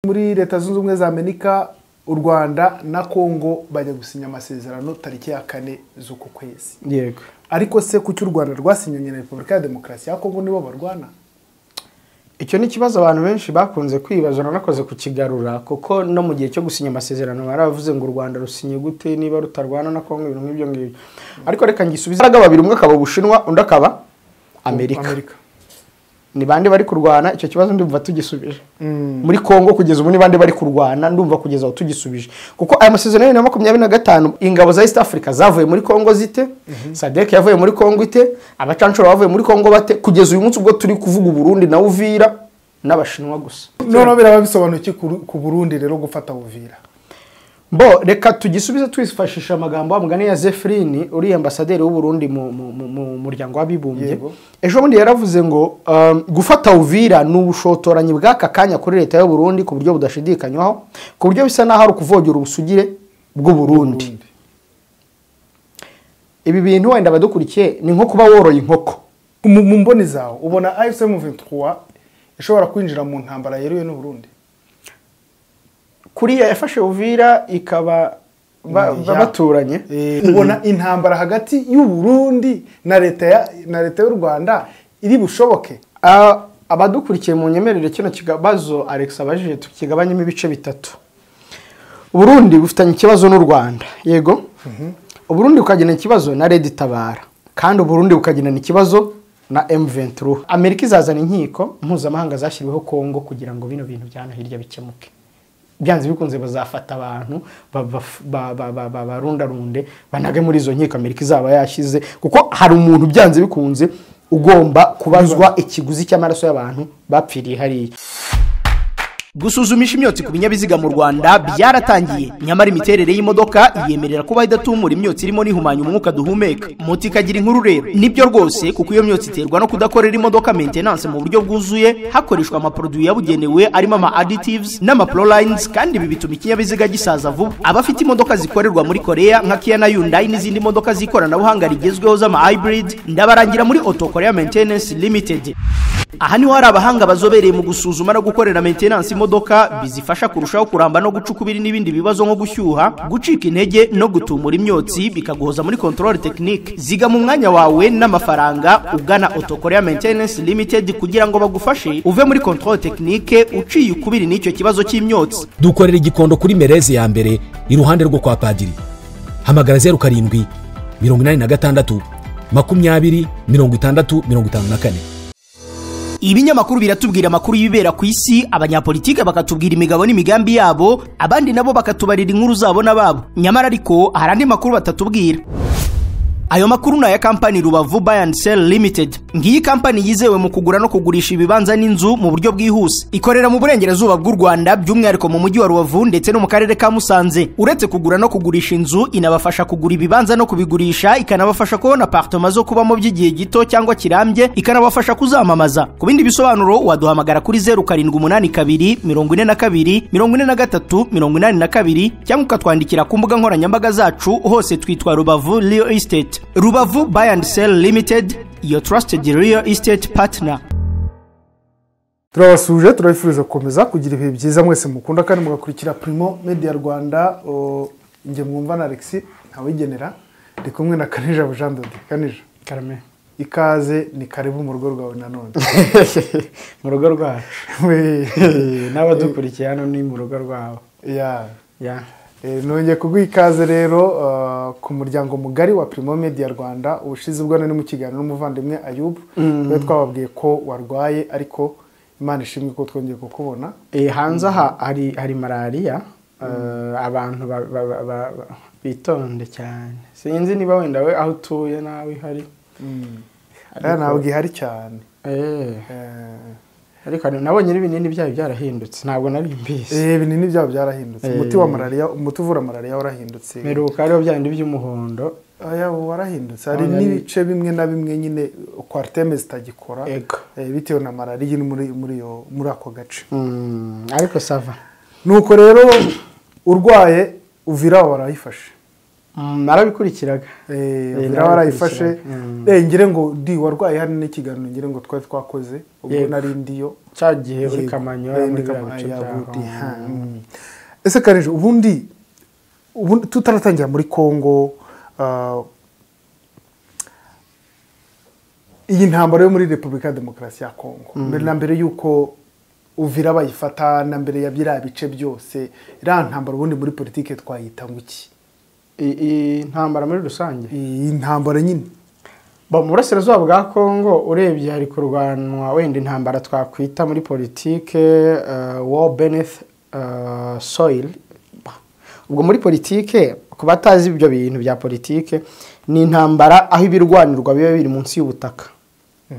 Muri Leta Zunze Ubumwe za Amerika, u Rwanda na Kongo bajya gusinya amasezerano tariki ya 4 z'uku kwezi. Yego. Ariko se kuki u Rwanda rwasinyanye na Repubulika ya Demokarasi ya Kongo nibo barwana? Icyo ni ikibazo abantu benshi bakunze kwibaza, nanakoze kukigarura kuko no mu gihe cyo gusinya amasezerano baravuze ngo u Rwanda rusinye gute niba rutarwana na Kongo, ibintu nk'ibyo ngibyo. Ariko reka ngisubize, abagabo babiri, umwe akaba Ubushinwa undi akaba Amerika. Ni bande bari kurwana? Icyo kibazo ndumva tugisubije. Muri Kongo kugeza ubu ni bande bari kurwana? Ndumva kugeza aho tugisubije, kuko aya masezerano ya 2025, ingabo za East Africa zavuye muri Kongo zite? SADC yavuye muri Kongo ite? Abacanshuro bavuye muri Kongo bate? Kugeza uyu munsi ubwo turi kuvuga, Burundi na Uvira n'Abashinwa gusa. Noneho biraba bisobanuye iki ku Burundi rero gufata Uvira? Bo reka tugisubize twifashisha amagambo wa mugani ya Zefrini, uri ambasaderi w'u Burundi mu muryango w'abibumbye. Ejo bundi yaravuze ngo gufata Uvira ni ubushotoranyi bw'aka kanya kuri leta y'u Burundi ku buryo budashidikanywaho, ku buryo bisa naho ari ukuvogera ubusugire bw'u Burundi. Ibi bintu wenda badukurikiye ni nko kuba woroye inkoko. Mu mboni zawe ubona AFC M23 ishobora kwinjira mu ntambara yeruye n'u Burundi? Kuriya yafashe Uvira ikaba baturanye. Ubona intambara hagati y'u Burundi na leta y'u Rwanda iri bushoboke? Abadukurikiye mu nyemerere kino kibazo Alex abajije tukigabanyemo ibice bitatu. Burundi bufitanye ikibazo n'u Rwanda, yego. Uburundi bukagirana ikibazo na Red Tabara, kandi Uburundi bukagirana ikibazo na M23. Amerika izazana inkiko mpuzamahanga zashyiriweho Kongo kugira ngo bino bintu byana hirya bikemuke. Byanze bikunze bazafata abantu barundarunde banage muri izo nkiko Amerika izaba yashize, kuko hari umuntu byanze bikunze ugomba kubazwa ikiguzi cy'amaraso y'abantu bapfiriye hariya. Gusuzumisha imyotsi ku binyabiziga mu Rwanda byaratangiye, nyamara imiterere y'imodoka iyemerera kuba idatumura imyotsi irimo n'ihumanya umwuka duhumeka. Moto ikagira inkuru rero, nibyo rwose, kuko iyo myotsi iterwa no kudakorera imodoka maintenance mu buryo bwuzuye, hakoreshwa amaproduit yabugenewe arimo ama additives n'ama prolines, kandi ibi bituma ikinyabiziga gisaza vuba. Abafite imodoka zikorerwa muri Korea nka Kia na Hyundai n'izindi modoka z'ikoranabuhanga rigezweho z'ama hybrid, ndabarangira muri Auto Korea Maintenance Limited. Aha niho hari abahanga bazobereye mu gusuzuma no gukorera maintenance imodoka, bizifasha kurushaho kuramba no guca ukubiri n'ibindi bibazo nko gushyuha, gucika intege no gutumura imyotsi, bikaguhoza muri contrôle technique. Ziga mu mwanya wawe n'amafaranga ugana Auto Korea Maintenance Limited kugira ngo bagufashe uve muri contrôle technique uciye ukubiri n'icyo kibazo cy'imyotsi. Dukorera Igikondo kuri Mereze ya mbere iruhande rwo kwa Padiri. Hamagara 07 86 20 60 54. Ibinyamakuru biratubwira amakuru y'ibibera ku isi, abanyapolitike bakatubwira imigabo n'imigambi yabo, abandi nabo bakatubarira inkuru zabo n'ababo. Nyamara ariko hari andi makuru batatubwira. Ayo makuru ni aya kampani Rubavu Buy and Sell Limited. Ngiyi kampani yizewe mu kugura no kugurisha ibibanza n'inzu mu buryo bwihuse. Ikorera mu burengerazuba bw'u Rwanda, by'umwihariko mu mujyi wa Rubavu ndetse no mu karere ka Musanze. Uretse kugura no kugurisha inzu, inabafasha kugura ibibanza no kubigurisha, ikanabafasha kubona apartment zo kubamo by'igihe gito cyangwa kirambye, ikanabafasha kuzamamaza. Ku bindi bisobanuro waduhamagara kuri 0782 42 43 82 cyangwa ukatwandikira ku mbuga nkoranyambaga zacu, hose twitwa Rubavu Real Estate. Rubavu Buy and Sell Limited, your trusted real estate partner. Turabasuje, turabifuriza gukomeza kugira ibihe byiza mwese mukunda kandi mugakurikira Primo Media Rwanda. Nge mwumva na Alex Ntawigenera, ndi kumwe na Kanija Jean Dodi. Kanija, Karame, ikaze, ni karibu mu rugo rwawe nanone. Mu rugo rwacu n'abadukurikiye hano ni mu rugo rwabo. Ya. Nongeye kuguha ikaze rero ku muryango mugari wa Primo Media Rwanda. Ubushize ubwo nari mu kiganiro n'umuvandimwe Ayub, twe twababwiye ko warwaye, ariko Imana ishimwe ko twongeye kukubona. Hanze aha hari malaria, abantu bitonde cyane. Sinzi niba wenda we aho utuye nawe hari. Ntabwo ihari cyane. Ariko nabonye n'ibinini byayo byarahindutse, ntabwo nari mbizi. Ibinini byabo byarahindutse. Umuti wa malaria, umuti uvura malaria warahindutse. Meruka ariyo byandi by'umuhondo. Aya warahindutse. Hari n'ibice bimwe na bimwe nyine kwarteme zitagikora bitewe na malaria iri muri ako gace. Ariko sava. Nuko rero urwaye Uvira warayifashe. Narabikurikiraga. Uvira warayifashe. Ngire ngo di warwaye hari n'ikiganiro ngire ngo twari twakoze ubwo nari ndiyo cya gihe uri Kamanyola muri Ese Karinje, ubundi tutaratangira muri Kongo, iyi ntambara yo muri Repubulika ya Demokarasi ya Kongo mbere na mbere yuko Uvira bayifata na mbere ya biriya bice byose, iriya ntambara ubundi muri politike twayita ngo iki? Intambara muri rusange, iyi ntambara nyine mu burasirazuba bwa Kongo urebye hari kurwanwa wenda intambara twakwita muri politike war beneath soil. Ubwo muri politike, ku batazi ibyo bintu bya politike, ni intambara aho ibirwanirwa biba biri munsi y'ubutaka.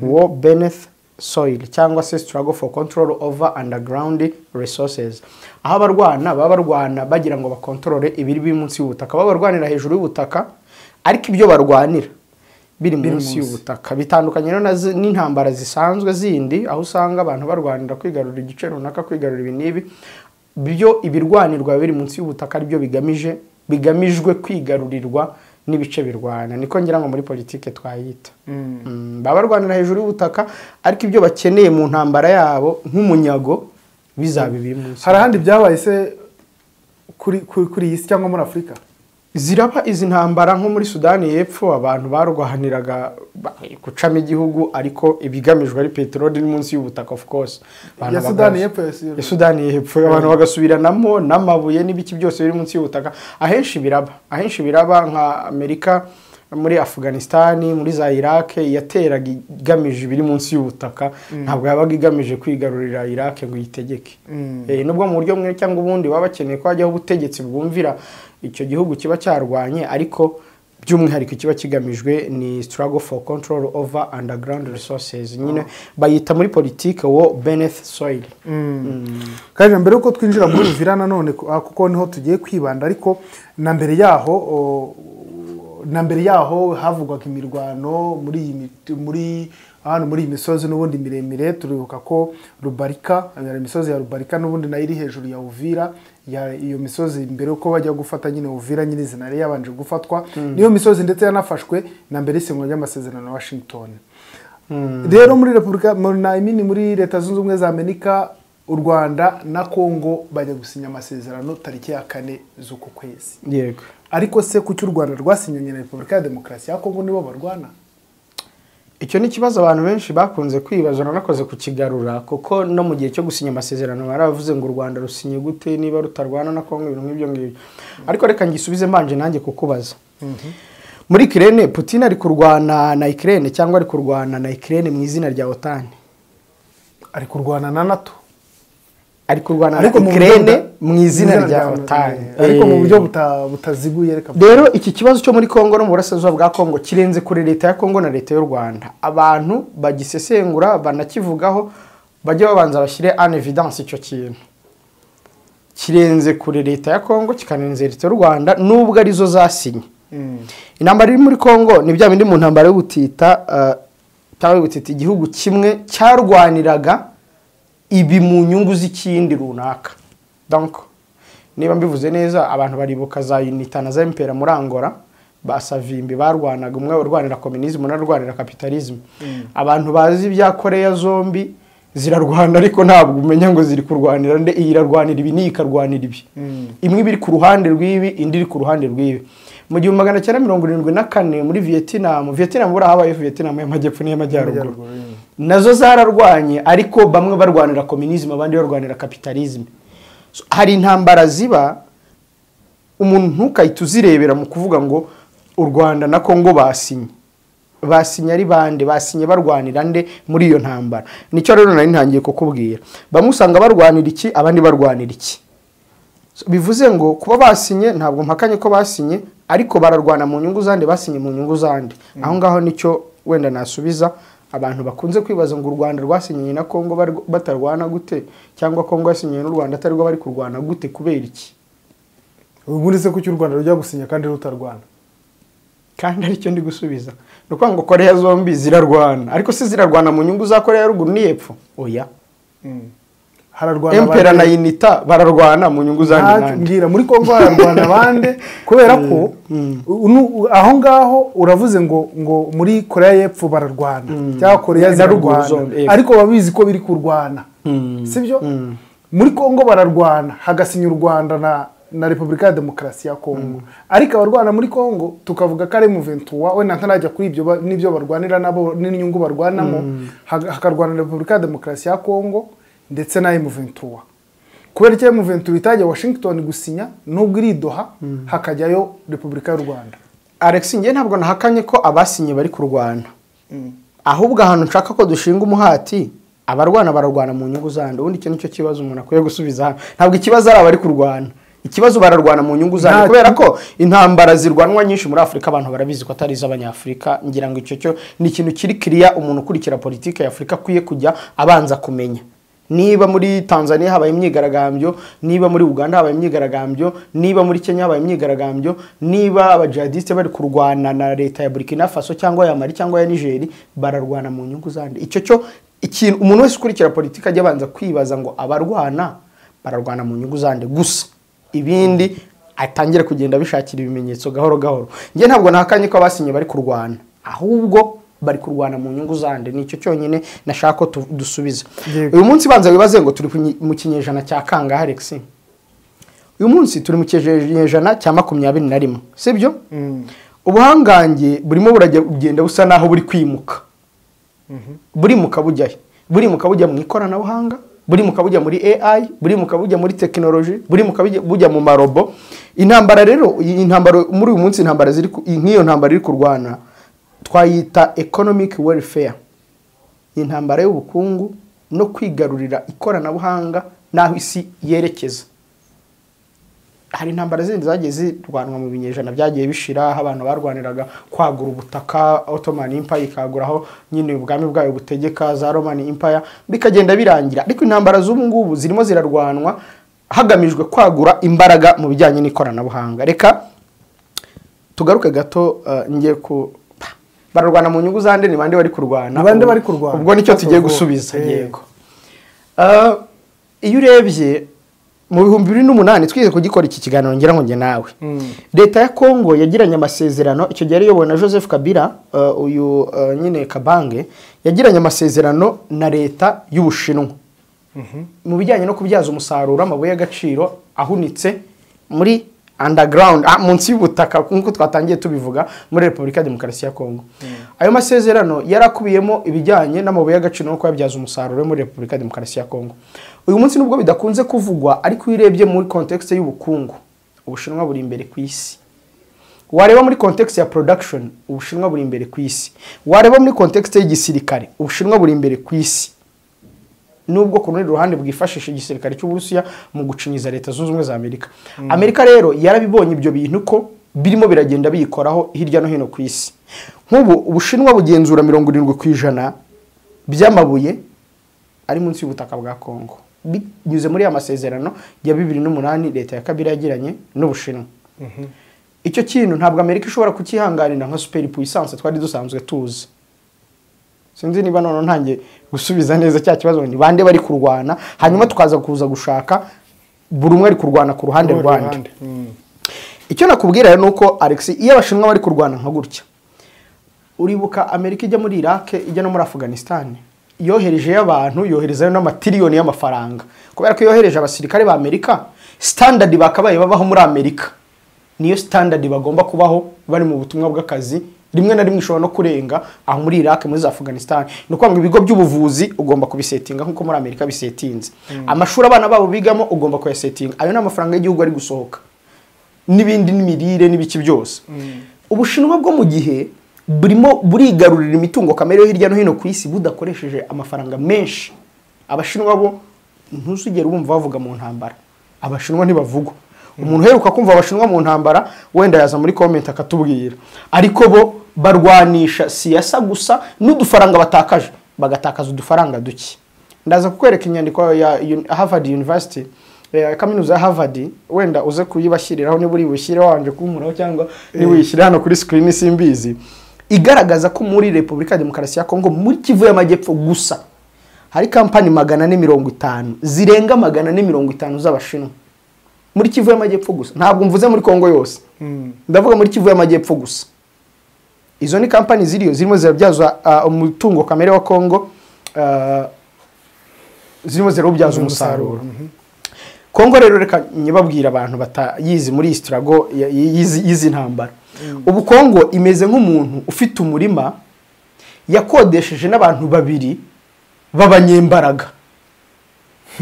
War beneath soil cyangwa se struggle for control over underground resources, aho abarwana baba barwana bagira ngo bakontorore ibiri biri munsi y'ubutaka, baba barwanira hejuru y'ubutaka ariko ibyo barwanira biri munsi y'ubutaka. Bitandukanye n'intambara zisanzwe zindi aho usanga abantu barwanira kwigarurira igice runaka, kwigarurira ibi n'ibi, byo ibirwanirwa biri munsi y'ubutaka aribyo bigamijwe kwigarurirwa n'ibice birwana. Niko ngira ngo muri politike twayita. Baba barwanira hejuru y'ubutaka ariko ibyo bakeneye mu ntambara yabo nk'umunyago bizaba biri munsi. Hari ahandi byabaye se kuri iyi si cyangwa muri Afurika? Ziraba izi ntambara nko muri Sudani y'Epfo, abantu barwaniraga gucamo igihugu ariko ibigamijwe ari peteroli munsi y'ubutaka, of course. Ya Sudani y'Epfo, ya Sudani y'Epfo abantu bagasubiranamo n'amabuye n'ibiki byose biri munsi y'ubutaka. Ahenshi biraba nka Amerika muri Afghanistan, muri za Iraq yateraga igamije ibiri munsi y'ubutaka, ntabwo yabaga igamije kwigarurira Iraq ngo yitegeke. Nubwo mu buryo bumwe cyangwa ubundi baba bakeneye ko hajyaho ubutegetsi bwumvira icyo gihugu kiba cyarwanye, ariko by'umwihariko kiba kigamijwe ni struggle for control over underground resources, nyine bayita muri politike war beneath soil. Kandi mbere uko twinjira muri Uvira nanone kuko niho tugiye kwibanda, ariko na mbere yaho havugwaga imirwano muri hano muri imisozi n'ubundi miremire. Turibuka ko Rubarika, imisozi ya Rubarika n'ubundi nayo iri hejuru ya Uvira, ya iyo misozi mbere uko bajya gufata nyine Uvira nyine izina yari yabanje gufatwa, niyo misozi ndetse yanafashwe na mbere isinywa ry'amasezerano na Washington. Rero muri Repubulika muri Leta Zunze Ubumwe za Amerika, u Rwanda na Kongo bajya gusinya amasezerano tariki ya 4 z'uku kwezi. Yego. Ariko se kuki u Rwanda rwasinyanye na Repubulika ya Demokarasi ya Kongo nibo barwana? Icyo ni ikibazo abantu benshi bakunze kwibaza, nanakoze kukigarura kuko no mu gihe cyo gusinya amasezerano baravuze ngo u Rwanda rusinye gute niba rutarwana na Kongo, ibintu nk'ibyo ngibyo. Ariko reka ngisubize mbanje nanjye kukubaza. Muri Ukraine, Putin ari kurwana na Ukraine cyangwa ari kurwana na Ukraine mu izina rya OTAN? Ari kurwana na NATO. Ari kurwana na Ukraine mu izina rya OTAN, ariko mu buryo butaziguye. Reka rero iki kibazo cyo muri Kongo no mu burasirazuba bwa Kongo kirenze kuri leta ya Kongo na leta y'u Rwanda. Abantu bagisesengura banakivugaho bajye babanza bashyire en evidence icyo kintu. Kirenze kuri leta ya Kongo kikarenze leta y'u Rwanda nubwo arizo zasinye. Intambara iri muri Kongo ni bya bindi mu ntambara y'ubutita, cyangwa y'ubutita, igihugu kimwe cyarwaniraga ibi mu nyungu z'ikindi runaka. Donc niba mbivuze neza, abantu baribuka za UNITA na za MPR muri Angola, ba Savimbi barwanaga, umwe urwanira communism undi arwanira capitalism. Abantu bazi ibya Korea zombi zirarwana, ariko ntabwo umenya ngo ziri kurwanira nde, iyi irarwanira ibi n'iyi ikarwanira ibi. Imwe ibiri ku ruhande rw'ibi, indi iri ku ruhande rw'ibi. Mu 1974 muri Vietnam, Vietnam bura habaye Vietnam y'amajyepfo n'iy'amajyaruguru, nazo zararwanye, ariko bamwe barwanira communism abandi barwanira capitalism. So, hari intambara ziba umuntu ntukahita uzirebera mu kuvuga ngo u Rwanda na Kongo basinye. Basinye ari bande, basinye barwanira nde muri iyo ntambara? Nicyo rero nari ntangiye kukubwira. Bamwe usanga barwanira iki, abandi barwanira iki. So, bivuze ngo kuba basinye ntabwo mpakanye ko basinye, ariko bararwana mu nyungu zande, basinye mu nyungu zande. Aho ngaho nicyo wenda nasubiza abantu bakunze kwibaza ngo u Rwanda rwasinyanye na Kongo batarwana gute, cyangwa Kongo yasinyanye n'u Rwanda atari rwo bari kurwana gute, kubera iki? Ubundi se kuki u Rwanda rujya gusinya kandi rutarwana? Kandi aricyo ndi gusubiza. Ni ukuvuga ngo Korea zombi zirarwana, ariko se zirarwana mu nyungu za Korea ya ruguru n'iyepfo? Oya. Hararwana Empera na Unita bararwana mu nyungu zandi nande. Mbwira muri Kongo hararwana bande kubera ko aho ngaho uravuze ngo muri Korea y'Epfo bararwana cyangwa Korea ya ruguru, ariko babizi ko biri kurwana, sibyo? Muri Kongo bararwana hagasinya u Rwanda na Repubulika ya Demokarasi ya Kongo, ariko abarwana muri Kongo tukavuga ko ari M23, we ntarajya kuri ibyo nibyo barwanira nabo n'inyungu barwanamo, hakarwana na Repubulika ya Demokarasi ya Kongo ndetse na M23. Kubera icyo M23 itajya Washington gusinya nubwo iri Doha, hakajyayo Repubulika y'u Rwanda. Alex, ngiye ntabwo nahakanye ko abasinye bari kurwana, ahubwo ahantu nshaka ko dushinga umuhati, abarwana bararwana mu nyungu zandi. Ubundi icyo nicyo kibazo umuntu akwiye gusubiza hano. Ntabwo ikibazo ari abari kurwana, ikibazo bararwana mu nyungu zandi, kubera ko intambara zirwanwa nyinshi muri Afurika abantu barabizi ko atari iz'abanyafurika. Ngira ngo icyo cyo ni ikintu kiri clear, umuntu ukurikira politike ya Afurika akwiye kujya abanza kumenya. Niba muri Tanzania habaye imyigaragambyo, niba muri Uganda habaye imyigaragambyo, niba muri Kenya habaye imyigaragambyo, niba abajihadiste bari kurwana na leta ya Burkina Faso cyangwa ya Mali cyangwa ya Niger, bararwana mu nyungu zandi. Icyo cyo ikintu umuntu wese ukurikira politike ajya abanza kwibaza ngo abarwana bararwana mu nyungu zandi gusa, ibindi atangire kugenda bishakira ibimenyetso gahoro gahoro. Ngiye ntabwo nahakanye ko abasinye bari kurwana, ahubwo bari kurwana mu nyungu zande. Nicyo cyonyine nashaka ko dusubiza. Uyu munsi banza wibaze ngo turi mu kinyejana cya kangahe Alex? Uyu munsi turi mu kinyejana cya 21, sibyo? Ubuhangange burimo buragenda busa naho buri kwimuka. Burimuka bujyahe? Burimuka bujya mu ikoranabuhanga, burimuka bujya muri AI, burimuka bujya muri technology, burimuka bujya mu marobo. Intambara rero, intambara muri uyu munsi, intambara ziri nk'iyo ntambara iri kurwana twayita economic welfare, intambara y'ubukungu no kwigarurira ikoranabuhanga naho isi yerekeza. Hari intambara zindi zagiye zirwanwa mu binyejana byagiye bishira, aho abantu barwaniraga kwagura ubutaka, Ottoman Empire ikaguraho nyine ubwami bwayo butegeka, za Roman Empire, bikagenda birangira. Ariko intambara z'ubu ngubu zirimo zirarwanwa hagamijwe kwagura imbaraga mu bijyanye n'ikoranabuhanga. Reka tugaruke gato, ngiye ku bararwana mu nyungu zande, ni bande bari kurwana? Bande bari kurwana. Ubwo nicyo tugiye gusubiza. Yego. Iyo urebye mu 2008 twize kugikora iki kiganiro ngira ngo nge nawe. Leta ya Kongo yagiranye amasezerano, icyo gihe yari na Joseph Kabila, uyu nyine Kabange, yagiranye amasezerano na leta y'Ubushinwa mu bijyanye no kubyaza umusaruro amabuye y'agaciro ahunitse muri underground, munsi y'ubutaka nkuko twatangiye tubivuga muri Repubulika ya Demokarasi ya Kongo. Ayo masezerano yarakubiyemo ibijyanye n'amabuye y'agaciro no kuyabyaza umusaruro muri Repubulika ya Demokarasi ya Kongo. Uyu munsi nubwo bidakunze kuvugwa, ariko urebye muri context y'ubukungu, Ubushinwa buri imbere ku isi. Wareba muri context ya production, Ubushinwa buri imbere ku isi. Wareba muri context y'igisirikare, Ubushinwa buri imbere ku isi. Nubwo ku rundi ruhande bwifashisha igisirikare cy'Uburusiya mu gucinyiza Leta Zunze Ubumwe za Amerika. Amerika rero yarabibonye ibyo bintu ko birimo biragenda biyikoraho hirya no hino ku isi. Nk'ubu Ubushinwa bugenzura 70% by'amabuye ari munsi y'ubutaka bwa Kongo, binyuze muri ya masezerano ya 2008 leta ya Kabila yagiranye n'Ubushinwa. Icyo kintu ntabwo Amerika ishobora kukihanganira nka super puissance twari dusanzwe tuzi. Sinzi niba none ntangiye gusubiza neza cya kibazo ni bande bari kurwana, hanyuma tukaza kuza gushaka buri umwe ari kurwana ku ruhande rwande. Icyo nakubwira rero nuko Alex, iyo abashinwa bari kurwana nka gutya, uribuka Amerika ijya muri Iraq, ijya no muri Afghanistan, yohereje abantu, yoherezayo n'amatiriyoni y'amafaranga. Kubera ko yohereje abasirikare ba Amerika, standard bakabaye babaho muri Amerika niyo standard bagomba kubaho bari mu butumwa bw'akazi, rimwe na rimwe ishobora no kurenga aho muri Iraq, muri Afghanistan. No kwanga ibigo by'ubuvuzi ugomba kubisetinga nkuko muri Amerika bisetinze. Amashuri abana babo bigamo ugomba kuyasetinga. Ayo ni amafaranga y'igihugu ari gusohoka, n'ibindi n'imirire n'ibiki byose. Ubushinwa bwo mu gihe burimo burigarurira imitungo kamere hirya no hino ku isi budakoresheje amafaranga menshi. Abashinwa bo ntuzigere bumva bavuga mu ntambara. Abashinwa ntibavugwa. Umuntu uheruka kumva abashinwa mu ntambara wenda yaza muri comment akatubwira. Ariko bo barwanisha siyasa gusa n'udufaranga batakaje, bagatakaza udufaranga duke. Ndaza kukwereka inyandiko ya Harvard University, kaminuza ya Harvard, wenda uze kuyibashyiriraho niba uri bushyire wanje kunkuraho cyangwa niba uyishyire hano kuri screen simbizi, igaragaza ko muri Repubulika ya Demokarasi ya Kongo muri Kivu y'Amajyepfo gusa Hari kampani 450 zirenga 450 z'Abashinwa muri Kivu y'Amajyepfo gusa. Ntabwo mvuze muri Kongo yose, ndavuga muri Kivu y'Amajyepfo gusa. Izo ni kampani ziriyo zirimo zirabyaza umutungo kamere wa Kongo, zirimo zirabyaza umusaruro. Kongo rero reka nyibabwira abantu batayizi muri struggle yizi ntambara. Ubu Kongo imeze nk'umuntu ufite umurima yakodesheje n'abantu babiri b'abanyembaraga.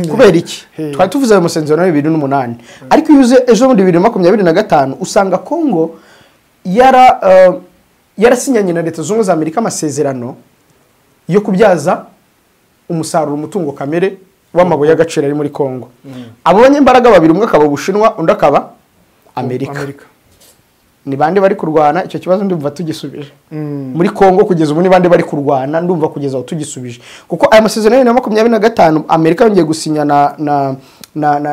Kubera iki? Twari tuvuze ayo masezerano ya 2008, ariko iyo uze ejo bundi 2025 usanga Kongo yarasinyanye na Leta Zunze Ubumwe za Amerika amasezerano yo kubyaza umusaruro umutungo kamere w'amabuye y'agaciro ari muri Kongo. Abo banyembaraga babiri, umwe akaba Ubushinwa undi akaba Amerika. Ni bande bari kurwana? Icyo kibazo ndumva tugisubije. Muri Kongo kugeza ubu ni bande bari kurwana? Ndumva kugeza aho tugisubije, kuko aya masezerano ya 2025 Amerika yongeye gusinya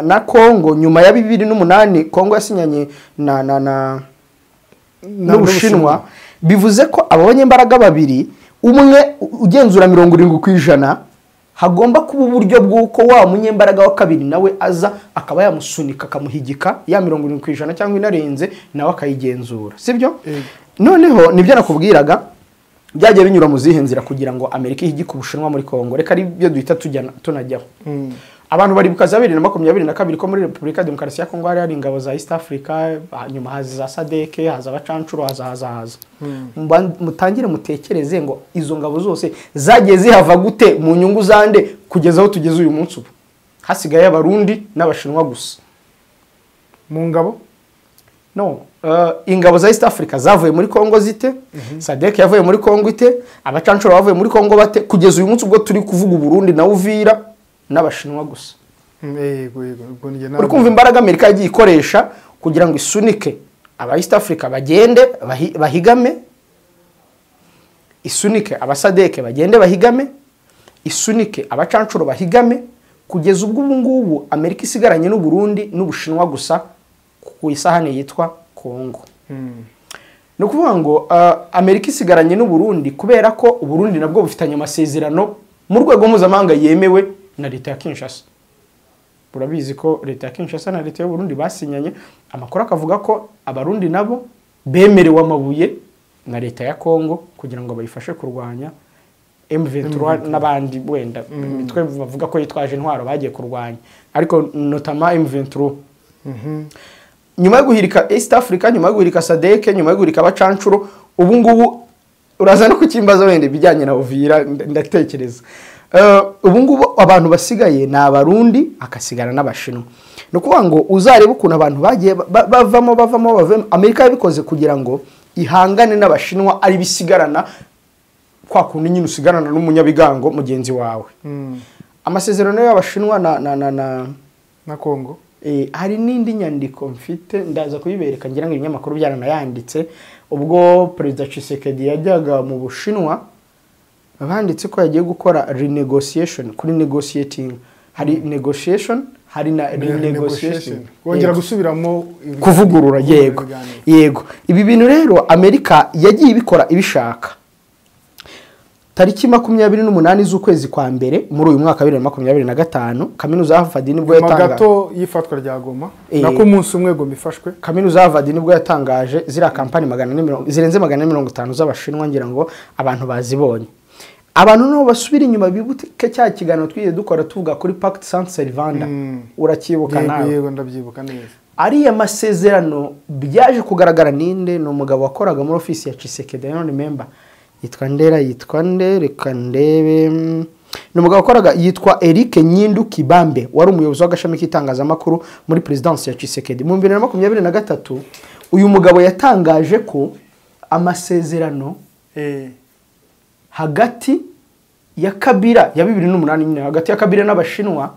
na Kongo nyuma ya 2008. Kongo yasinyanye na n'Ubushinwa. Bivuze ko abo banyembaraga babiri, umwe ugenzura 70%, hagomba kuba uburyo bw'uko wa munyembaraga wa kabiri nawe aza akaba yamusunika akamuhigika ya 70% cyangwa inarenze, nawe akayigenzura, sibyo? Noneho nibyo nakubwiraga byagiye binyura mu zihe nzira kugira ngo Amerika ihigike Ubushinwa muri Kongo. Reka ari byo duhita tunajyaho. Abantu bari bukaza 2022 ko muri Repubulika ya Demokarasi ya Kongo hari ingabo za East Africa, hanyuma haza za SADC, haza abacancuro, haza. Mutangire mutekereze ngo izo ngabo zose zagiye zihava gute mu nyungu zande kugeza aho tugeze uyu munsi. Ubu hasigaye Abarundi n'Abashinwa gusa mu ngabo. No, ingabo za East Africa zavuye muri Kongo zite, SADC yavuye muri Kongo ite, abacancuro bavuye muri Kongo bate, kugeza uyu munsi ubwo turi kuvuga Burundi na Uvira n'Abashinwa gusa. Uri kumva imbaraga Amerika yagiye ikoresha kugira ngo isunike aba East Africa bagende bahigame, isunike abasadeke bagende bahigame, isunike abacancuro bahigame, kugeza ubwo ubu ngubu Amerika isigaranye n'u Burundi n'Ubushinwa gusa ku isahani yitwa Kongo. Ni ukuvuga ngo Amerika isigaranye n'u Burundi kubera ko u Burundi nabwo bufitanye amasezerano mu rwego mpuzamahanga yemewe na leta ya Kinshasa. Urabizi ko leta ya Kinshasa na leta y'u Burundi basinyanye, amakuru akavuga ko Abarundi nabo bemerewe amabuye na leta ya Kongo kugira ngo bayifashe kurwanya M23 n'abandi wenda mitwe bavuga ko yitwaje intwaro bagiye kurwanya, ariko notama M23. Nyuma yo guhirika East Africa, nyuma yo guhirika SADC, nyuma yo guhirika abacancuro, ubu ngubu uraza no kukimbaza wenda ibijyanye na Uvira ndatekereza. Ubu ngubu abantu basigaye ni Abarundi akasigara n'Abashinwa. No kuvuga ngo uzarebe ukuntu abantu bagiye bavamo. Amerika yabikoze kugira ngo ihangane n'Abashinwa ari bisigarana kwa kundi nyine usigarana n'umunyabigango mugenzi wawe. Amasezerano y'Abashinwa na Kongo. Hari n'indi nyandiko mfite ndaza kuyibereka, ngira ngo ibinyamakuru byaranayanditse ubwo Perezida Tshisekedi yajyaga mu Bushinwa, banditse ko yagiye gukora renegotiation. Kuri negotiating hari negotiation, hari na renegotiation, kongera gusubiramo, kuvugurura. Yego yego, ibi bintu rero Amerika yagiye ibikora ibishaka. Tariki 28 z'ukwezi kwa mbere muri uyu mwaka 2025, kaminuza ya Harvard nibwo yatangaje gato yifatwa rya Goma, nako umunsi umwe Goma ifashwe. Kaminuza ya Harvard nibwo yatangaje zira kampani 450 zirenze 450 z'Abashinwa, ngira ngo abantu bazibonye. Abantu nabo basubira inyuma bibuke cya kiganiro twiye dukora tuvuga kuri Pact Saint Servanda. Urakibuka nawe? Yego ndabyibuka neza. Ariya masezerano byaje kugaragara ninde? Ni umugabo wakoraga muri office ya Tshisekedi, I don't remember. Yitwa Ndera, yitwa nde, reka ndebe. Ni umugabo wakoraga yitwa Eric Nyindu Kibambe, wari umuyobozi w'agashami k'itangazamakuru muri Presidence ya Tshisekedi. Mu 2023 uyu mugabo yatangaje ko amasezerano hagati ya Kabila ya 2008 nyine, hagati ya Kabila n'Abashinwa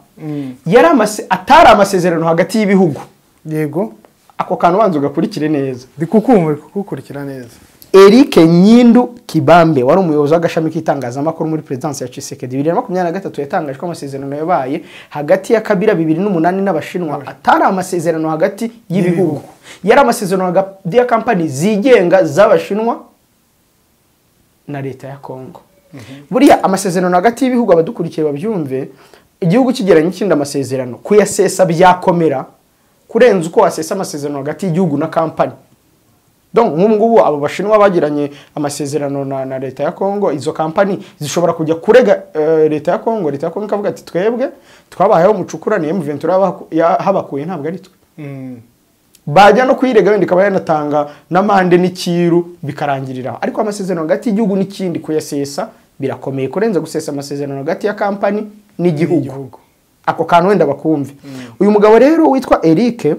yari atari amasezerano hagati y'ibihugu. Yego, ako kantu banza ugakurikire neza. Ndikukumva kukurikira neza. Eric Nyindu Kibambe wari umuyobozi w'agashami k'itangazamakuru muri Presidence ya Tshisekedi 2023 yatangaje ko amasezerano yabaye hagati ya Kabila 2008 n'Abashinwa atari amasezerano hagati y'ibihugu, yari amasezerano hagati ya kampani zigenga z'Abashinwa na leta ya Kongo. Buriya amasezerano hagati y'ibihugu, abadukurikiye babyumve, igihugu kigeranye ikindi amasezerano kuyasesa byakomera kurenza uko wasesa amasezerano hagati y'igihugu na kampani. Donc nk'ubu ngubu abo bashinwa bagiranye amasezerano na leta ya Kongo, izo kampani zishobora kujya kurega leta ya Kongo, leta ya Kongo ikavuga ati twebwe twabayeho mucukura ni M23 yahabakuye ntabwo ari twe. Bajya no kuyirega wenda ikaba yanatanga n'amande n'ikiru bikarangirira. Ariko amasezerano hagati y'igihugu n'ikindi kuyasesa birakomeye kurenza gusesa amasezerano hagati ya kampani n'igihugu. Ako kantu wenda bakumve. Uyu mugabo rero witwa Eric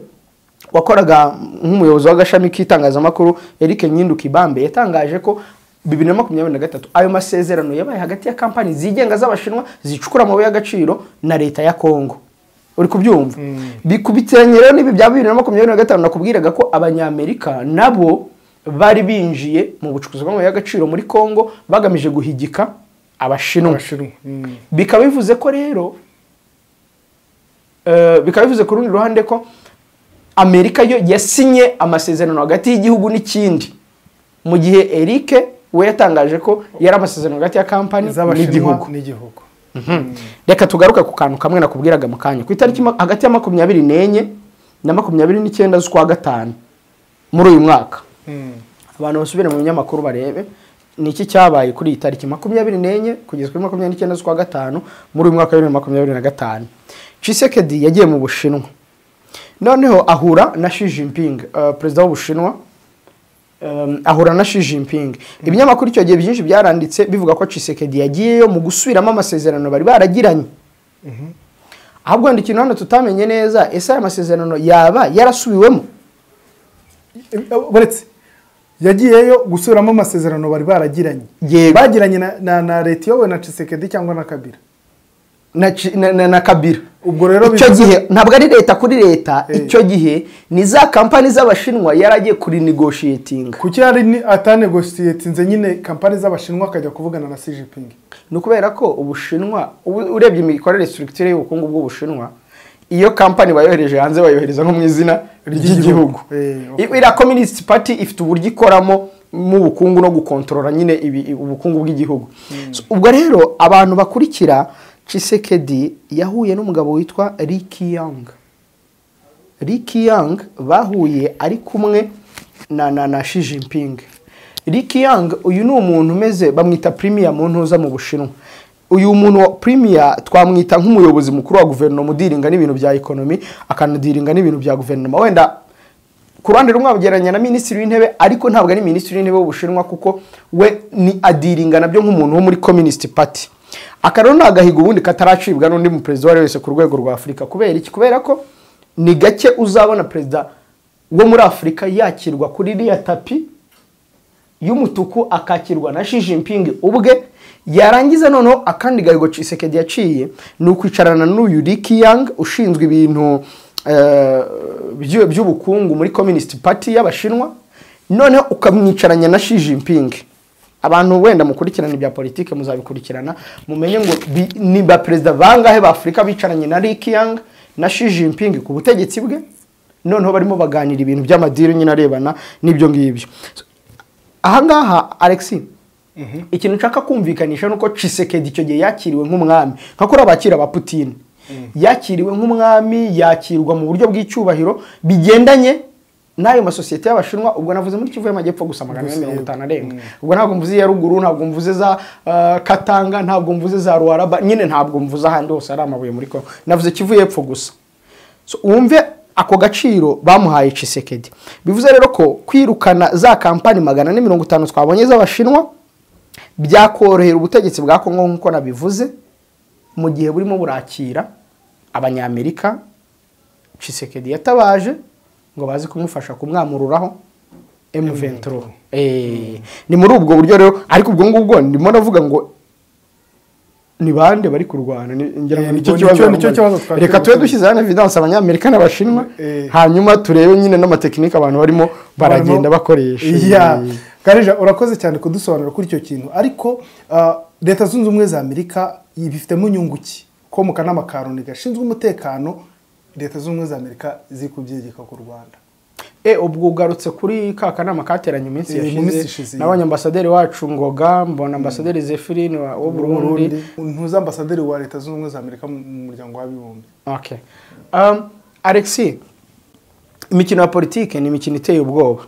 wakoraga nk'umuyobozi w'agashami k'itangazamakuru, Eric Nyindu Kibambe, yatangaje ko 2023 ayo masezerano yabaye hagati ya kampani zigenga z'abashinwa zicukura amabuye y'agaciro na leta ya Kongo. Uri kubyumva? Bikubitiranye rero n'ibi bya 2025 nakubwiraga ko abanyamerika nabo bari binjiye mu bucukuzi bw'amabuye y'agaciro muri Kongo bagamije guhigika abashinwa. Bikaba bivuze ko rero bikaba bivuze ku rundi ruhande ko Amerika yo yasinye amasezerano hagati y'igihugu n'ikindi, mu gihe Eric we yatangaje ko yari amasezerano hagati ya kampani n'igihugu. Reka tugaruke ku kantu kamwe nakubwiraga mu kanya. Ku itariki hagati ya 24 na 29 z'ukwa gatanu muri uyu mwaka, abantu basubire mu binyamakuru barebe ni iki cyabaye kuri iyi tariki 24 kugeza kuri 29 z'ukwa gatanu muri uyu mwaka wa 2025. Tshisekedi yagiye mu Bushinwa, noneho ahura na Xi Jinping, perezida w'Ubushinwa. Ahura na Xi Jinping. Ibinyamakuru icyo gihe byinshi byaranditse bivuga ko Tshisekedi yagiyeyo mu gusubiramo amasezerano bari baragiranye. Ahubwo wenda ikintu hano tutamenye neza, ese aya masezerano yaba yarasubiwemo? Buretse yagiyeyo gusubiramo amasezerano bari baragiranye. Bagiranye na leta iyobowe na Tshisekedi cyangwa na Kabila? Na Kabila. Ubwo rero icyo gihe ntabwo ari leta kuri leta, icyo gihe ni za kampani z'abashinwa yaragiye kuri negotiating. Kuki yari atanegotiatinze nyine kampani z'abashinwa akajya kuvugana na Xi Jinping? Ni ukubera ko Ubushinwa, urebye imikorere structure y'ubukungu bw'Ubushinwa, iyo kampani bayohereje hanze bayohereza nko mu izina ry'igihugu. Iriya Communist Party ifite uburyo ikoramo mu bukungu no gukontorora nyine ubukungu bw'igihugu. Ubwo rero abantu bakurikira Tshisekedi yahuye n'umugabo witwa Li Qiang. Li Qiang bahuye ari kumwe na Xi Jinping. Li Qiang uyu ni umuntu umeze, bamwita premier mu ntuza mu Bushinwa. Uyu muntu wa premier twamwita nk'umuyobozi mukuru wa guverinoma udiringa n'ibintu bya economy, akanadiringa n'ibintu bya guverinoma. Wenda ku ruhande rumwe abugereranya na minisitiri w'intebe, ariko ntabwo ari minisitiri w'intebe w'Ubushinwa kuko we ni adiringa nabyo nk'umuntu wo muri Communist Party. Akarero ni agahigo ubundi kataracibwa n'undi mu perezida wari wese ku rwego rwa Afurika. Kubera iki? Kubera ko ni gake uzabona perezida wo muri Afurika yakirwa kuri iriya tapi y'umutuku akakirwa na Xi Jinping ubwe. Yarangiza noneho akandi gahigo Tshisekedi yaciye ni ukwicarana n'uyu Li Qiang ushinzwe ibintu by'ubukungu muri Communist Party y'Abashinwa, noneho ukamwicaranya na Xi Jinping. Abantu wenda mukurikirana ibya politike muzabikurikirana mumenye ngo ni ba perezida bangahe ba Afurika bicaranye na Li Qiang na Xi Jinping ku butegetsi bwe, noneho barimo baganira ibintu by'amadiri nyine arebana n'ibyo ngibyo. Aha ngaha Alexis, ikintu nshaka kumvikanisha nuko Tshisekedi icyo gihe yakiriwe nk'umwami, nka kuri abakira ba Putin. Yakiriwe nk'umwami, yakirwa mu buryo bw'icyubahiro bigendanye n'ayo masosiyete y'abashinwa. Ubwo navuze muri Kivu y'Amajyepfo gusa 450 arenga. Ubwo ntabwo mvuze iya ruguru, ntabwo mvuze za Katanga, ntabwo mvuze za Ruaraba, nyine ntabwo mvuze ahandi hose ari amabuye muri Kongo. Navuze Kivu y'Epfo gusa. So wumve ako gaciro bamuhaye Tshisekedi. Bivuze rero ko kwirukana za kampani 450 twabonye z'abashinwa byakorohera ubutegetsi bwa Kongo nkuko nabivuze, mu gihe burimo burakira abanyamerika Tshisekedi yatabaje ngo baze kumufasha kumwamururaho M23. Ni muri ubwo buryo rero, ariko ubwo ngubwo ndimo ndavuga ngo ni bande bari kurwana, ngira ngo nicyo kibazo. Reka tube dushyize hano evidence abanyamerika n'abashinwa, hanyuma turebe nyine n'amatekinike abantu barimo baragenda bakoresha. Karija, urakoze cyane kudusobanura kuri icyo kintu, ariko Leta Zunze Ubumwe za Amerika ibifitemo inyungu ki ko mu kanama ka Loni gashinzwe umutekano Leta Zunze Ubumwe za Amerika ziri kubyegeka ku Rwanda? Ubwo ugarutse kuri ka kanama kateranye iminsi yashize, nabonye ambasaderi wacu Ngoga, mbona ambasaderi Zephyrine wa Burundi, ntuza ambasaderi wa Leta Zunze Ubumwe za Amerika mu muryango w'abibumbye. Okay. Alexis, imikino ya politike ni imikino iteye ubwoba.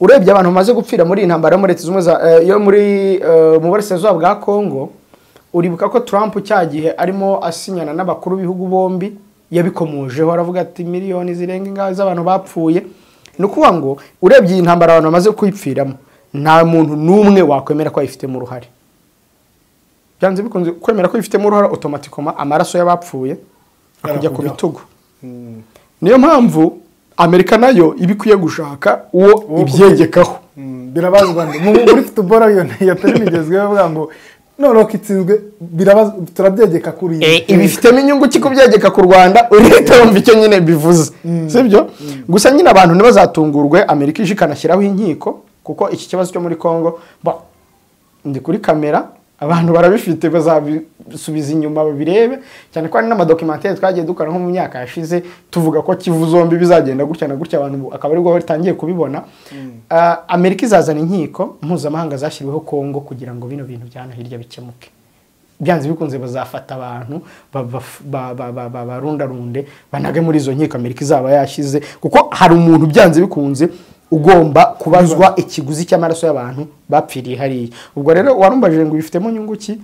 Urebye abantu bamaze gupfira muri intambara yo muri Leta Zunze yo muri mu burasirazuba bwa Kongo, uribuka ko Trump cyagihe arimo asinyana n'abakuru b'ibihugu bombi yabikomojeho, aravuga ati miliyoni zirenga ingahe z'abantu bapfuye. Ni ukuvuga ngo urebye iyi ntambara abantu bamaze kuyipfiramo, nta muntu n'umwe wakwemera ko ayifitemo uruhare. Byanze bikunze kwemera ko ayifitemo uruhare, automatically amaraso y'abapfuye akujya ku bitugu. Niyo mpamvu Amerika nayo iba ikwiye gushaka uwo ibyegekaho. Birabazwa muri football yo yatari migezweho bavuga ngo noneho kitsinzwe turabyegeka kuri ibifitemo inyungu ki kubyegeka ku Rwanda, urihita wumva icyo nyine bivuze, sibyo? Gusa nyine abantu ntibazatungurwe Amerika ije ikanashyiraho inkiko, kuko iki kibazo cyo muri Kongo ndi kuri kamera abantu barabifite, bazabisubiza inyuma babirebe, cyane ko hari n'amadocumentary twagiye dukora nko mu myaka yashize tuvuga ko Kivu zombi bizagenda gutya na gutya, abantu akaba aribwo batangiye kubibona. Amerika izazana inkiko mpuzamahanga zashyiriweho Kongo kugira ngo bino bintu byana hirya bikemuke. Byanze bikunze bazafata abantu barundarunde banage muri izo nkiko Amerika izaba yashyize, kuko hari umuntu byanze bikunze ugomba kubazwa ikiguzi cy'amaraso y'abantu bapfiriye hariya. Ubwo rero warumbajije ngo bifitemo nyungu ki,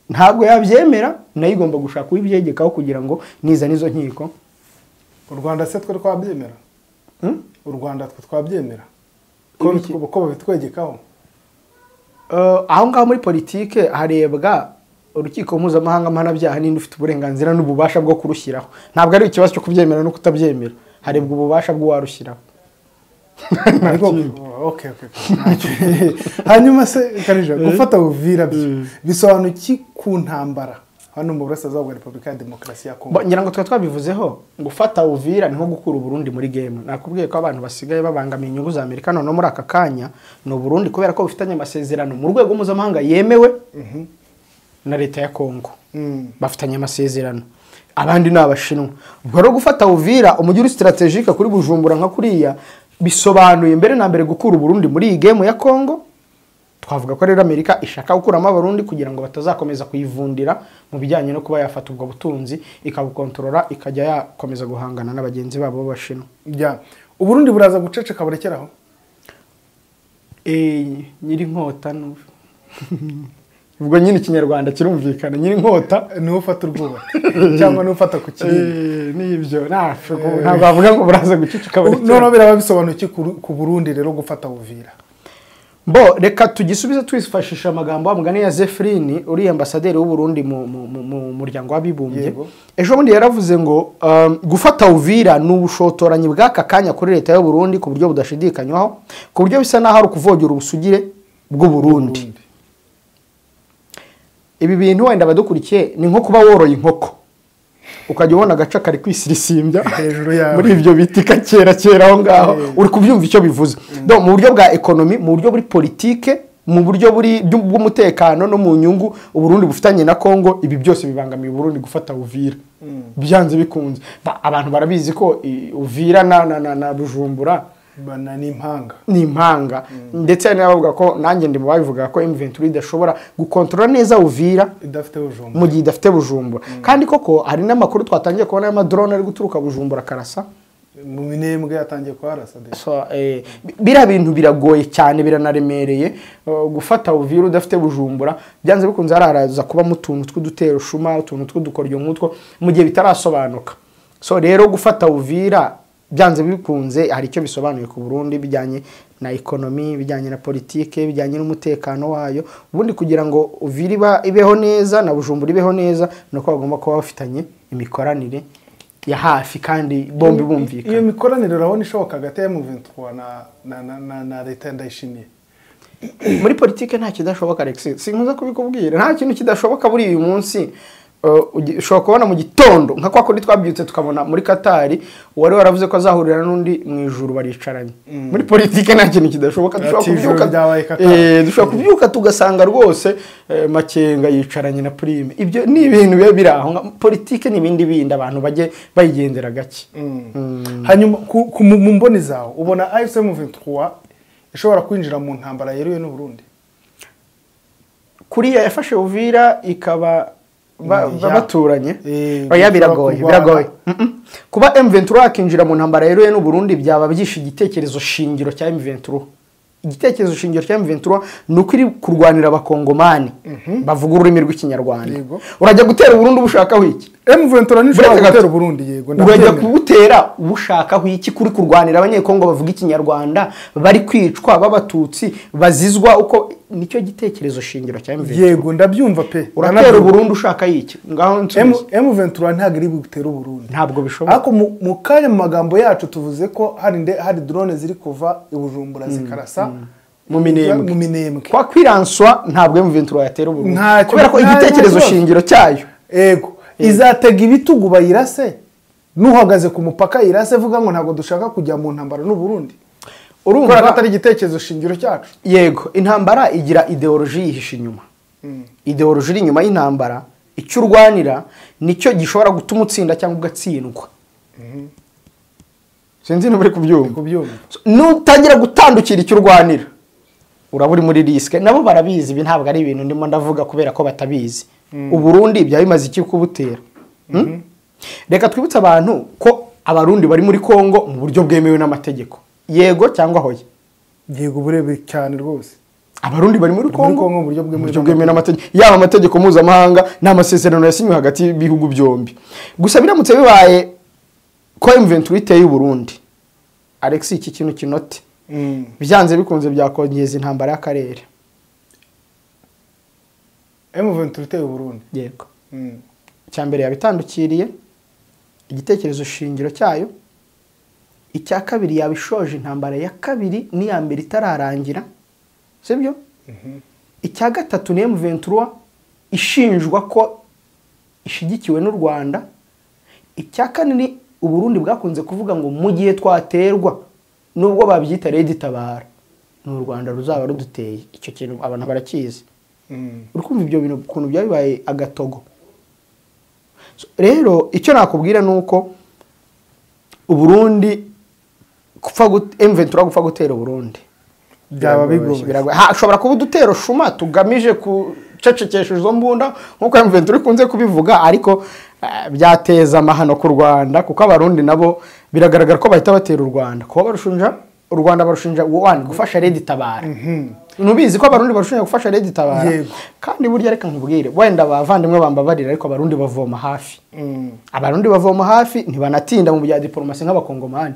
ntabwo yabyemera, nayo igomba gushaka uwibyegekaho kugira ngo niza nizo nkiko. U Rwanda se twe twabyemera? U Rwanda twe twabyemera ko babitwegekaho? Aho ngaho muri politike harebwa urukiko mpuzamahanga mpanabyaha ninde ufite uburenganzira n'ububasha bwo kurushyiraho. Ntabwo ari ikibazo cyo kubyemera no kutabyemera, harebwa ububasha bw'uwarushyiraho. Okay. Hanyuma se Karija, gufata Uvira byo bisobanuye iki ku ntambara hano mu burasirazuba bwa Repubulika ya Demokarasi ya Kongo? Ngira ngo twabivuzeho, gufata Uvira ni nko gukura Burundi muri game. Nakubwiye ko abantu basigaye babangamiye inyungu za Amerika none muri aka kanya ni Burundi, kubera ko bufitanye amasezerano mu rwego mpuzamahanga yemewe na leta ya Kongo. Bafitanye amasezerano, abandi ni Abashinwa. Ubwo rero gufata Uvira, umujyi uri strategique kuri Bujumbura nka kuriya, bisobanuye mbere na mbere gukura Burundi muri iyi game ya Kongo. Twavuga ko rero Amerika ishaka gukuramo Abarundi kugira ngo batazakomeza kuyivundira mu bijyanye no kuba yafata ubwo butunzi ikabukontorora, ikajya yakomeza guhangana n'abagenzi babo b'Abashinwa. Ya Uburundi buraza guceceka burekeraho? Nyiri inkota ubwo nyine ikinyarwanda kirumvikana, nyiri inkota niwe ufata urwuba cyangwa niwe ufata ku kirindi. Nibyo, ntabwo bavuga ngo buraza guceceka burekeraho. Noneho biraba bisobanuye iki ku Burundi rero gufata Uvira? Bo reka tugisubize twifashisha amagambo amugani ya Zephyrine, uri ambasaderi w'u Burundi mu muryango w'abibumbye. Ejo bundi yaravuze ngo gufata Uvira ni ubushotoranyi bw'aka kanya kuri leta y'u Burundi ku buryo budashidikanywaho, ku buryo bisa naho ari ukuvogera ubusugire bw'u Burundi. Ibi bintu wenda abadukurikiye ni nko kuba woroye inkoko ukajya ubona agaca kari kwisirisimbya hejuru yawe muri ibyo biti kera kera aho ngaho, uri kubyumva icyo bivuze. Donc mu buryo bwa economy, mu buryo buri politike, mu buryo buri bw'umutekano no mu nyungu Uburundi bufitanye na Kongo, ibi byose bibangamiye Uburundi gufata Uvira. Byanze bikunze abantu barabizi ko Uvira na Bujumbura bana ni impanga, ni impanga. Ndetse n'abavuga ko nanjye ndi mu babivuga ko M23 idashobora gukontorora neza Uvira idafite Bujumbura, mu gihe idafite Bujumbura. Kandi koko hari n'amakuru twatangiye kubona y'amadrone ari guturuka Bujumbura karasa mu minembwe, yatangiye kuharasa. So bira bintu biragoye cyane, biranaremereye gufata Uvira udafite Bujumbura. Byanze bikunze hararaza kuba mu tuntu tw'udutero shuma, utuntu tw'udukoryo nk'utwo mu gihe bitarasobanuka. So rero gufata Uvira byanze bikunze hari icyo bisobanuye ku Burundi bijyanye na economy, bijyanye na politike, bijyanye n'umutekano wayo. Ubundi kugira ngo Uvira ibeho neza na Bujumbura ibeho neza nuko bagomba kuba bafitanye imikoranire ya hafi kandi bombi bumvikana. Iyo mikoranire urabona ishoboka hagati ya M23 na leta Ndayishimiye? Muri politike nta kidashoboka Alexis, sinkuza kubikubwira, nta kintu kidashoboka buri uyu munsi. Ushobora kubona mu gitondo nka kwa kundi twabyutse tukabona muri Katari uwari waravuze ko azahurira n'undi mu ijuru baricaranye. Muri politike nta kintu kidashoboka, dushobora kubyuka tugasanga rwose Makenga yicaranye na Prime. Ibyo ni ibintu biba biri aho, politike ni ibindi bindi abantu bajye bayigendera gake. Hanyuma mu mboni zawe ubona AFC M23 ishobora kwinjira mu ntambara yeruye n'u Burundi? Kuriya yafashe Uvira ikaba baturanye, oya biragoye. Kuba M23 akinjira mu ntambara yeruye n'u Burundi byaba byishe igitekerezo shingiro cya M23. Igitekerezo shingiro cya M23 ni uko iri kurwanira abakongomani bavuga ururimi rw'ikinyarwanda. Urajya gutera Burundi ubushakaho iki? M23 nishobora gutera Burundi, yego ndabyemera. Urajya kubutera ubushakaho iki kuri kurwanira abanyekongo bavuga ikinyarwanda bari kwicwa b'abatutsi bazizwa uko? Nicyo gitekerezo shingiro cya M23. Yego ndabyumva pe. Uratera Burundi ushaka iki? Ngaho nsubize. M23 ntabwo iri gutera Burundi. Ntabwo bishoboka. Ariko mu kanya mu magambo yacu tuvuze ko hari drone ziri kuva i Bujumbura zikarasa mu Minembwe. Kwa kwiranswa ntabwo M23 yatera Burundi. Kubera ko igitekerezo shingiro cyayo. Yego. Izatega ibitugu bayirase, nuhagaze ku mupaka irase vuga ngo ntabwo dushaka kujya mu ntambara n'u Burundi. Urumva ko atari igitekerezo shingiro cyacu. Yego, intambara igira ideology yihishe inyuma. Ideology iri inyuma y'intambara, icyo urwanira nicyo gishobora gutuma utsinda cyangwa ugatsindwa. Sinzi niba uri kubyumva. Nutangira gutandukira icyo urwanira, uraba uri muri risk. Nabo barabizi, ibi ntabwo ari ibintu ndimo ndavuga kubera ko batabizi. Uburundi byaba bimaze iki kubutera? Reka twibutse abantu ko abarundi bari muri Kongo mu buryo bwemewe n'amategeko. Yego cyangwa hoya? Yego burebe cyane rwose. Abarundi bari muri Kongo mu buryo bwemewe n'amategeko, yaba amategeko mpuzamahanga n'amasezerano yasinywe hagati y'ibihugu byombi. Gusa biramutse bibaye ko M23 iteye Burundi, Alex, iki kintu kinote byanze bikunze byakongeza intambara y'akarere. M23 iteye Burundi, yego. Icyambere yabitandukiriye igitekerezo shingiro cyayo. Icya kabiri yabishoje intambara ya kabiri n'iya mbere itararangira, sibyo? Icya gatatu ni M23 ishinjwa ko ishigikiwe n'u Rwanda. Icya kane ni Uburundi bwakunze kuvuga ngo mu gihe twaterwa nubwo babyita Red Tabara, ni u Rwanda ruzaba ruduteye. Icyo kintu abantu barakizi. Uri kumva ibyo bintu ukuntu byabaye agatogo. Rero icyo nakubwira nuko Uburundi gupfa M23 gupfa gutera Burundi byaba bigoye. Hashobora kuba udutero shuma tugamije kucecekesha izo mbunda nkuko M23 ikunze kubivuga, ariko byateza amahano ku Rwanda kuko abarundi nabo biragaragara ko bahita batera u Rwanda. Kuba barushinja u Rwanda, barushinja gufasha Red Tabara. Nubizi ko abarundi barushinja gufasha Red Tabara. Kandi burya reka nkubwire, wenda abavandimwe bambabarira, ariko abarundi bavoma hafi. Abarundi bavoma hafi ntibanatinda mu bya diplomasi nk'abakongomani.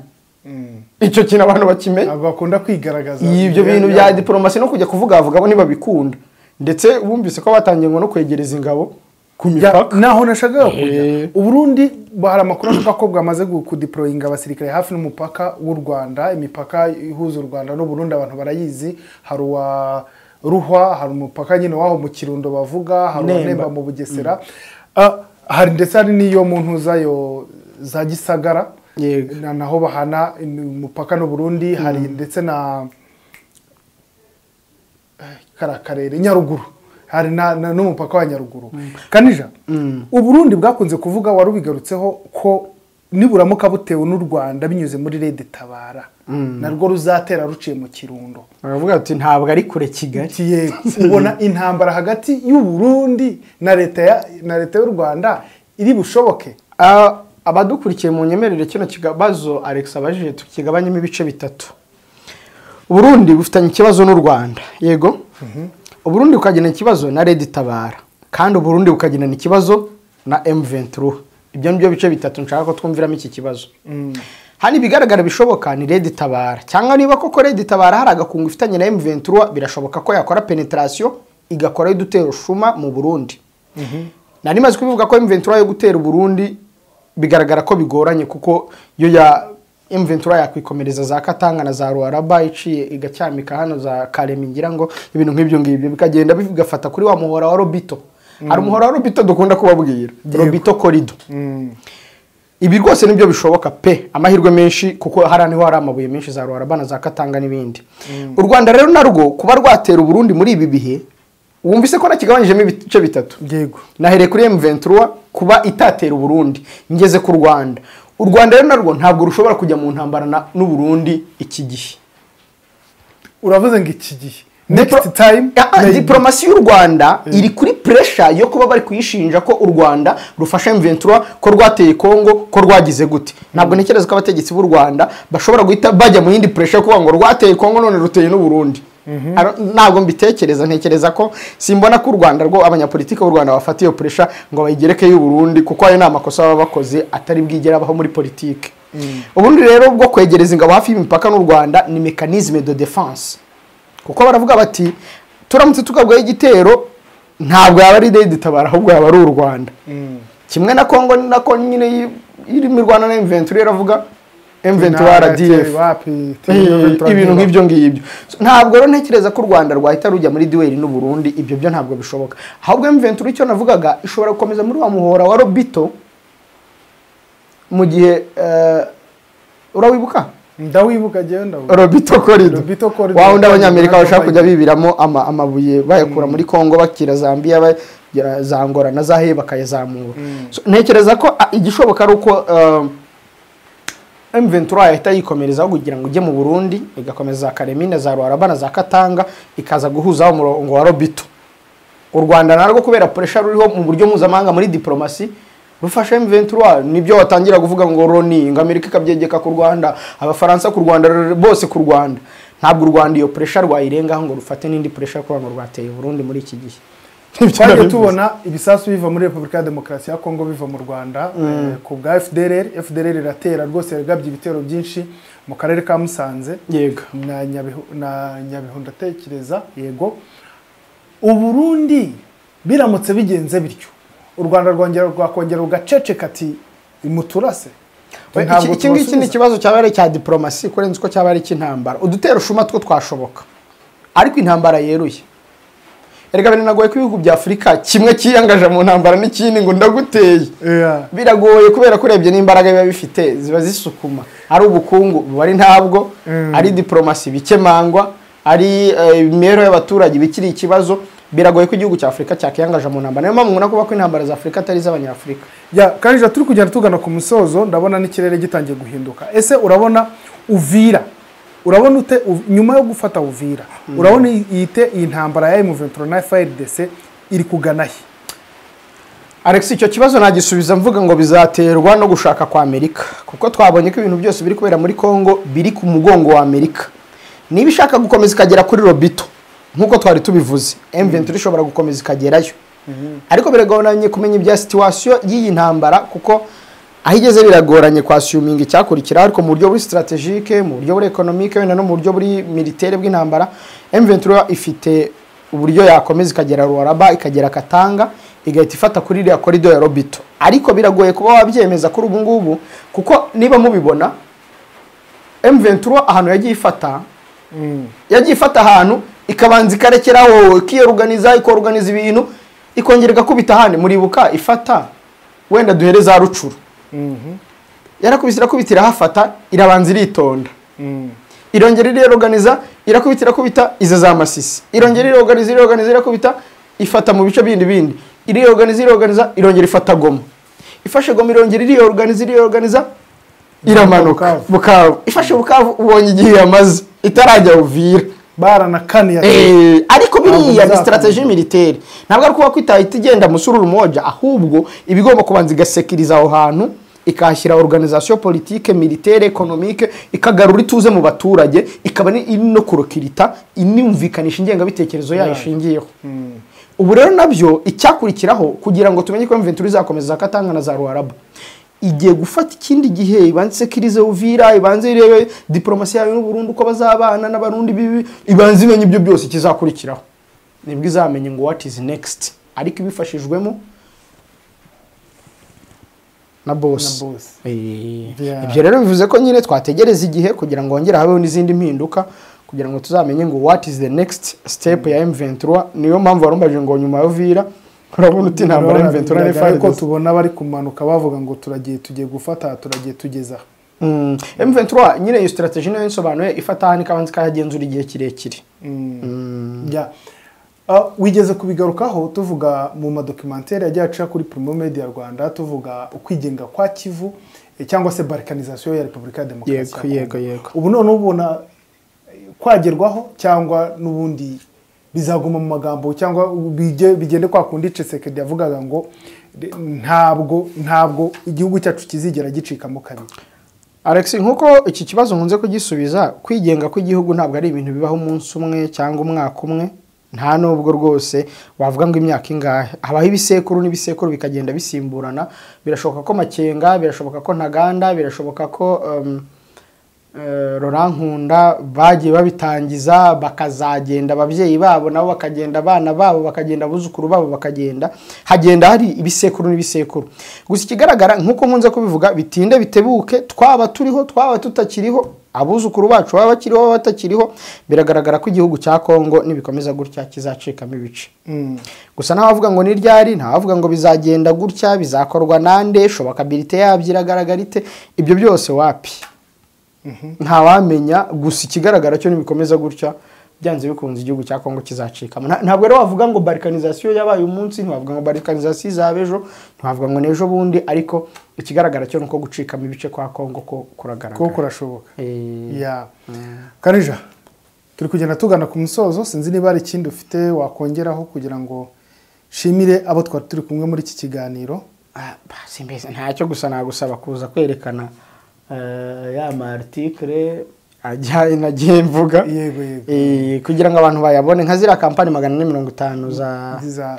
Icyo kintu abantu bakimenye, bakunda kwigaragaza ibyo bintu bya diplomasi no kujya kuvuga avuga bo ntibabikunda. Ndetse bumvise ko batangiye ngo no kwegereza ingabo ku mipaka. Naho nashakaga kujya. Uburundi hari amakuru avuga ko bwamaze kudeployinga abasirikare hafi n'umupaka w'u Rwanda. Imipaka ihuza u Rwanda n'u Burundi abantu barayizi, hari uwa Ruhwa, hari umupaka nyine waho mu Kirundo bavuga, hari Nemba mu Bugesera, hari ndetse hari n'iyo mu ntuzayo za Gisagara. Naho bahana umupaka n'u Burundi, hari ndetse na Karakarere Nyaruguru, hari n'umupaka wa Nyaruguru. Kanija, Uburundi bwakunze kuvuga, warubigarutseho ko niburamuka butewe n'u Rwanda binyuze muri Red Tabara, narwo ruzatera ruciye mu Kirundo. Baravuga ati ntabwo ari kure Kigali. Yego, ubona intambara hagati y'u Burundi na leta y'u Rwanda iri bushoboke? Abadukurikiye mu nyemerere kino kibazo Alex abajije tukigabanyemo ibice bitatu. Uburundi bufitanye ikibazo n'u Rwanda, yego. Uburundi bukagirana ikibazo na Red Tabara, kandi Uburundi bukagirana ikibazo na M23. Ibyo nibyo bice bitatu nshaka ko twumviramo iki kibazo. Hani bigaragara bishoboka ni Red Tabara, cyangwa niba koko Red Tabara hari agakungu ifitanye na M23, birashoboka ko yakora penetration igakora idutero shuma mu Burundi. Nari maze kubivuga ko M23 yo gutera Burundi bigaragara ko bigoranye, kuko yo ya M23 yakwikomereza za Katanga na za Ruaraba iciye igacyamika hano za Karemi, ngira ngo ibintu nk'ibyo ngibyo bikagenda bigafata kuri wa muhora wa Robito. Hari umuhora wa Lobito dukunda kubabwira, Lobito Corridor. Ibi rwose nibyo bishoboka pe, amahirwe menshi kuko hari niho hari amabuye menshi za Ruarabana za Katanga n'ibindi. U Rwanda rero narwo kuba rwatera Burundi muri ibi bihe, wumvise ko nakigabanyijemo ibice bitatu. Yego. Nahereye kuri M23 kuba itatera Burundi, ngeze ku Rwanda. U Rwanda rero narwo ntabwo rushobora kujya mu ntambara n'u Burundi iki gihe. Uravuze ngo iki gihe. Next time diplomasi y'u Rwanda iri kuri pressure yo kuba bari kuyishinja ko u Rwanda rufasha M23, ko rwateye Kongo, ko rwagize gute. Ntabwo ntekereza ko abategetsi b'u Rwanda bashobora guhita bajya mu yindi pressure kuba ngo rwateye Kongo none ruteye n'u Burundi. Ntabwo mbitekereza, ntekereza ko simbona ko u Rwanda rwo abanyapolitike b'u Rwanda bafata iyo pressure ngo bayigereke y'u Burundi, kuko ayo ni amakosa baba bakoze atari bwigera abaho muri politike. Ubundi rero bwo kwegereza ingabo hafi y'imipaka n'u Rwanda ni mécanisme de défense. Kuko baravuga bati turamutse tukabwaye igitero ntabwo yaba ari Tabara ahubwo yaba ari u Rwanda. Kimwe na Kongo nako nyine iri mu Rwanda na M23 iravuga M23 RDF ibintu nk'ibyo ngibyo. Ntabwo rero ntekereza ko u Rwanda rwahita rujya muri duel n'u Burundi, ibyo byo ntabwo bishoboka. Ahubwo M23 icyo navugaga ishobora gukomeza muri wa muhora wa Lobito mu gihe urawibuka? Ndawibuka jewe ndawibuka. Lobito Corridor. Wa wundi abanyamerika bashaka kujya bibiramo amabuye bayakura muri Kongo bakira Zambia bagera za Angola na za He bakayazamura. Ntekereza ko igishoboka ari uko M23 yahita yikomereza kugira ngo ujye mu Burundi, igakomeza Karemine za Ruarabana za Katanga, ikaza guhuza umurongo wa Lobito. U Rwanda narwo kubera pressure ruriho mu buryo mpuzamahanga muri diplomasi rufasha M23, nibyo watangira kuvuga ngo Loni ngo Amerika ikabyegeka ku Rwanda, Abafaransa ku Rwanda, bose ku Rwanda. Ntabwo u Rwanda iyo pressure rwayirengaho ngo rufate n'indi pressure kuba ngo rwateye Burundi muri iki gihe. Twagiye tubona ibisasu biva muri Republika ya Demokarasi ya Kongo biva mu Rwanda ku bwa FDLR. FDLR iratera rwose, yagabye ibitero byinshi mu karere ka Musanze. Yego. Na Nyabihu na Nyabihu ndatekereza. Yego. U Burundi biramutse bigenze bityo, u Rwanda rwongera rwakongera rugaceceka ati imuturase. Iki ngiki ni ikibazo cyaba ari cya diplomasi kurenza uko cyaba ari cy'intambara. Udutero shuma two twashoboka, ariko intambara yeruye. Erega biranagoye ko ibihugu bya Afurika kimwe kiyangaje mu ntambara n'ikindi ngo ndaguteye. Biragoye kubera ko urebye n'imbaraga biba bifite ziba zisukuma. Ari ubukungu buba ari ntabwo, ari diplomasi bikemangwa, ari imibereho y'abaturage bikiri ikibazo. Biragoye ko igihugu cya Afurika cyakiyangaje mu ntambara. Niyo mpamvu ubona ko intambara za Afurika atari iz'abanyafurika. Ya Kanija, turi kugenda tugana ku musozo, ndabona n'ikirere gitangiye guhinduka. Ese urabona Uvira, urabona ute nyuma yo gufata Uvira, urabona iyite iyi ntambara ya M23 na FARDC iri kugana he? Alex, icyo kibazo nagisubiza mvuga ngo bizaterwa no gushaka kwa Amerika, kuko twabonye ko ibintu byose biri kubera muri Kongo biri ku mugongo wa Amerika. Niba ishaka gukomeza ikagera kuri Lobito nkuko twari tubivuze, M23 ishobora gukomeza ikagerayo. Ariko biragoranye kumenya ibya situation y'iyi ntambara, kuko aho igeze biragoranye kwa assuming icyakurikira, ariko mu buryo buri strategique, mu buryo buri economique, wenda no mu buryo buri militaire bw'intambara, M23 ifite uburyo yakomeza ikagera Ruaraba, ikagera Katanga, igahita ifata kuri iriya corridor ya Lobito. Ariko biragoye kuba wabyemeza kuri ubu ngubu, kuko niba mubibona M23 ahantu yagiye ifata, yagiye ifata ahantu ikabanza ikarekeraho, ikiyoruganiza, ikoruganiza ibintu, ikongera igakubita ahandi. Muribuka ifata wenda duhereza Rucuru, yarakubise irakubita irahafata, irabanza iritonda, irongera iriyoruganiza, irakubita irakubita iza za Masisi, irongera iriyoruganiza iriyoruganiza irakubita ifata mu bice bindi bindi, iriyoruganiza iriyoruganiza, irongera ifata Goma, ifashe Goma irongera iriyoruganiza iriyoruganiza iramanuka Bukavu, ifashe Bukavu ubonye igihe yamaze itarajya Uvira. Baranakaniye. Ariko biriya ni strategie militaire. Ntabwo ari kuba kwitahita igenda musururu moja, ahubwo ibigomba kubanza igasekiriza aho hantu, ikahashyira organisation politique, militaire, économique, ikagarura ituze mu baturage, ikaba no kurokirita, inumvikanisha ingengabitekerezo yayo ishingiyeho. Ubu rero nabyo icyakurikiraho kugira ngo tumenye ko M23 izakomeza Katanga na za Ruaraba, igiye gufata ikindi gihe ibanze sekirize Uvira, ibanze irebe diplomasi yayo n'u Burundi uko bazabana n'abarundi bibi, ibanze imenye ibyo byose kizakurikiraho, nibwo izamenye ngo what is next, ariko ibifashijwemo na boss. Ibyo rero bivuze ko nyine twategereza igihe kugira ngo hongere habeho n'izindi mpinduka, kugira ngo tuzamenye ngo what is the next step ya M23. Niyo mpamvu warumbaje ngo nyuma ya Uvira Urabona uti intambara ya M23 na Biragaragara ko FARDC tubona bari kumanuka bavuga ngo turagiye, tugiye gufata, turagiye tugeza aha. M23 nyine iyo strategy nayo nsobanuye, ifata ahantu ikabanza ikahagenzura igihe kirekire. Ya. Wigeze kubigarukaho tuvuga mu madocumentary yagiye aca kuri Primo Media Rwanda, tuvuga ukwigenga kwa Kivu, cyangwa se balkanisation ya Repubulika ya Demokarasi ya Kongo. Yego. Ubu none ubona kwagerwaho cyangwa n'ubundi bizaguma mu magambo, cyangwa bigende kwa kundi Tshisekedi yavugaga ngo ntabwo igihugu cyacu kizigera gicikamo kabiri? Alex, nkuko iki kibazo nkunze kugisubiza, kwigenga kw'igihugu ntabwo ari ibintu bibaho umunsi umwe cyangwa umwaka umwe, nta nubwo rwose wavuga ngo imyaka ingahe. Habaho ibisekuru n'ibisekuru bikagenda bisimburana. Birashoboka ko Makenga, birashoboka ko Ntaganda, birashoboka ko Laurent Nkunda bagiye babitangiza, bakazagenda ababyeyi babo nabo bakagenda, abana babo bakagenda, abuzukuru babo bakagenda, hagenda hari ibisekuru n'ibisekuru. Gusa ikigaragara nkuko nkunze kubivuga, bitinde bitebuke, twaba turiho twaba tutakiriho, abuzukuru bacu baba bakiriho baba batakiriho, biragaragara ko igihugu cya Kongo nibikomeza gutya kizacikamo ibice. Gusa ntawavuga ngo ni ryari, ntawavuga ngo bizagenda gutya, bizakorwa nande, shobokabilite yabyo iragaragara ite, ibyo byose wapi, ntawamenya. Gusa ikigaragara cyo nibikomeza gutya, byanze bikunze igihugu cya Kongo kizacikamo. Ntabwo rero wavuga ngo balkanisation yabaye umunsi, ntiwavuga ngo balkanisation izaba ejo, ntiwavuga ngo n'ejo bundi, ariko ikigaragara cyo nuko gucikamo ibice kwa Kongo ko kuragaragara, ko kurashoboka. Ya Karija, turi kugenda tugana ku musozo, sinzi niba hari ikindi ufite wakongeraho kugira ngo shimire abo twari turi kumwe muri iki kiganiro. Simbese ntacyo, gusa nagusaba kuza kwerekana ya ma article ajyanye nagiye mvuga. Yego. Kugira ngo abantu bayabone, nka ziriya kampani 450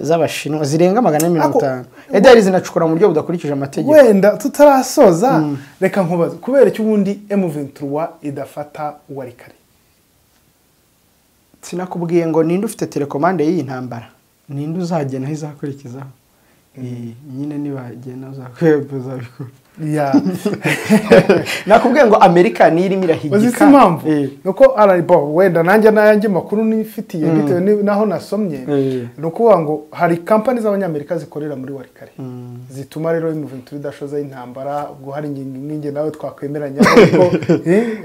z'Abashinwa zirenga 450 edari zinacukura mu buryo budakurikije amategeko. Wenda tutarasoza, reka nkubaze, kubera iki ubundi M23 idafata Walikale? Sinakubwiye ngo ninde ufite telekomande y'iyi ntambara, ninde uzagena aho izakurikizaho? Nyine nibagena uzabikora. Ya. Nakubwiye ngo Amerika ni irimo irahigika. Uzi impamvu? Nuko araribo wenda nanjye nayanjye makuru nifitiye bitewe naho nasomye, nuko ngo hari company z'Abanyamerika zikorera muri Walikale zituma rero M23 idashoza intambara. Ubwo hari ingingo nawe twakwemeranya ariko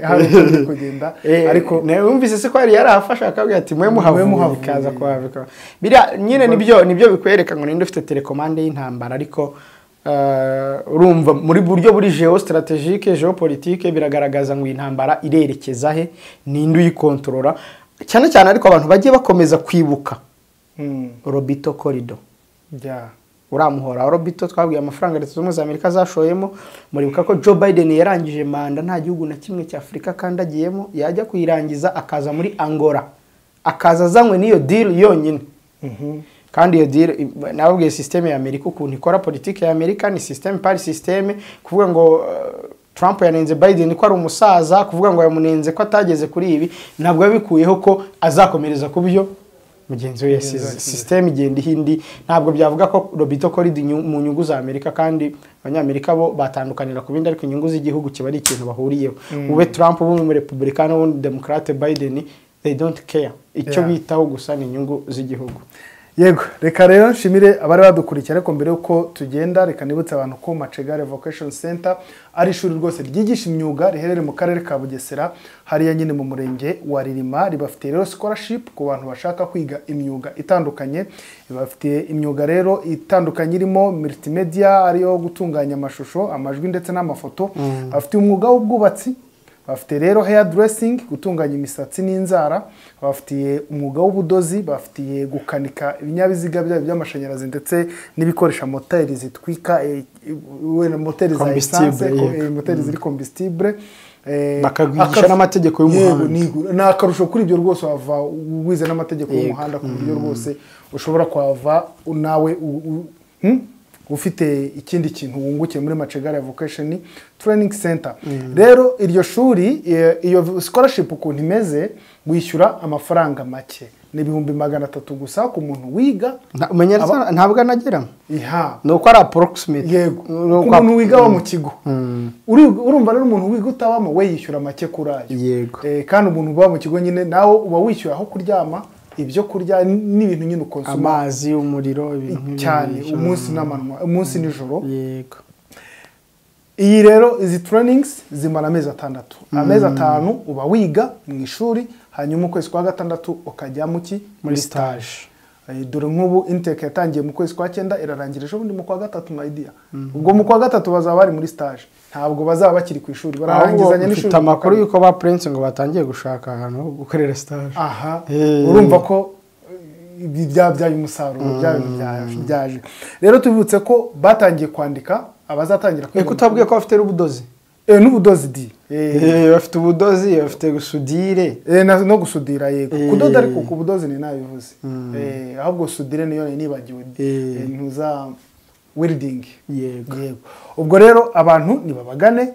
hari uko kugenda, ariko wumvise se ko yari yarafasha akabwira ati mwe muhavuye kaza kwavika. Biriya nyine nibyo bikwereka ngo ninde ufite telekomande y'intambara, ariko urumva muri buryo buri geostrategique, geopolitique, biragaragaza ngo intambara irerekeza he, ninde uyikontorora cyane cyane. Ariko abantu bagiye bakomeza kwibuka Robito Corridor. Uramuhora Robito, twabwiye amafaranga Leta Zunze Ubumwe za Amerika zashoyemo. Muribuka ko Joe Biden yarangije manda nta gihugu na kimwe cya Afurika kandagiyemo, yajya kuyirangiza akaza muri Angola, akaza azanywe n'iyo deal yonyine. Kandi iyo deal nababwiye system ya Amerika ukuntu ikora, politike ya Amerika ni system par system. Kuvuga ngo Trump yanenze Biden ko ari umusaza, kuvuga ngo yamunenze ko atageze kuri ibi, ntabwo yabikuyeho ko azakomereza ku byo mugenzi we yasize. System igenda ihindi, ntabwo byavuga ko Robito Corridor mu nyungu za Amerika, kandi Abanyamerika bo batandukanira ku bindi, ariko inyungu z'igihugu kiba ari ikintu bahuriyeho. Ube Trump ube mu Republican ube Democrat Biden, they don't care, icyo bitaho gusa ni inyungu z'igihugu. Yego, reka rero nshimire abari badukurikiye, ariko mbere yuko tugenda reka nibutse abantu ko Macegare Vocation Center ari ishuri rwose ryigisha imyuga, riherereye mu karere ka Bugesera, hariya nyine mu murenge wa Ririma. Ribafitiye rero scholarship ku bantu bashaka kwiga imyuga itandukanye. Ribafitiye imyuga rero itandukanye irimo multimedia, ariyo gutunganya amashusho, amajwi ndetse n'amafoto. Bafitiye umwuga w'ubwubatsi, bafite rero hair dressing, gutunganya imisatsi n'inzara, bafitiye umwuga w'ubudozi, bafitiye gukanika ibinyabiziga byabo by'amashanyarazi ndetse n'ibikoresha moteri zitwika, moteri za essence, moteri ziri combustible, bakagwigisha n'amategeko y'umuhanda. Ni akarusho kuri ibyo rwose, wava wize n'amategeko y'umuhanda ku buryo rwose ushobora kuhava nawe ufite ikindi kintu wungukiye muri Macegare Vocation Training Center. Rero iryo shuri, iyo scholarship ukuntu imeze, wishyura amafaranga make, ni 300,000 gusa ku muntu wiga. Ntabwo anageramo, nuko ari approximate. Yego, ku muntu wiga wa mu kigo. Urumva rero umuntu wiga utabamo we yishyura make kuri ayo. Kandi umuntu uba mu kigo nyine nawe uba wishyura aho kuryama, Ibyo kurya n'ibintu nyine ukonsoma, amazi, umuriro, ibintu cyane, umunsi n'amanywa, umunsi nijoro. Yego. Iyi rero izi trainings zimara amezi 6. Amezi 5 uba wiga mu ishuri, hanyuma ukwezi kwa 6 ukajya muri stage. Dore nk'ubu intake yatangiye mu kwezi kwa 9 irarangira ejo bundi mu kwa 3, my dear. Ubwo mu kwa 3 bazaba bari muri stage, ntabwo bazaba bakiri ku ishuri, bararangizanya n'ishuri. Mfite amakuru yuko ba Prince ngo batangiye gushaka ahantu ho gukorera stage. Aha, urumva ko ibi byabyaye umusaruro, byaje. Rero tubibutse ko batangiye kwandika abazatangira kwiga. Kutabwiye ko bafite ubudozi? N'ubudozi di. Bafite ubudozi, bafite gusudire. No gusudira, yego. Kudoda ariko ku budozi ni nabivuze. Ahubwo sudire niyo nibagiwe. Ntuza welding. Yego. Ubwo rero abantu nibabagane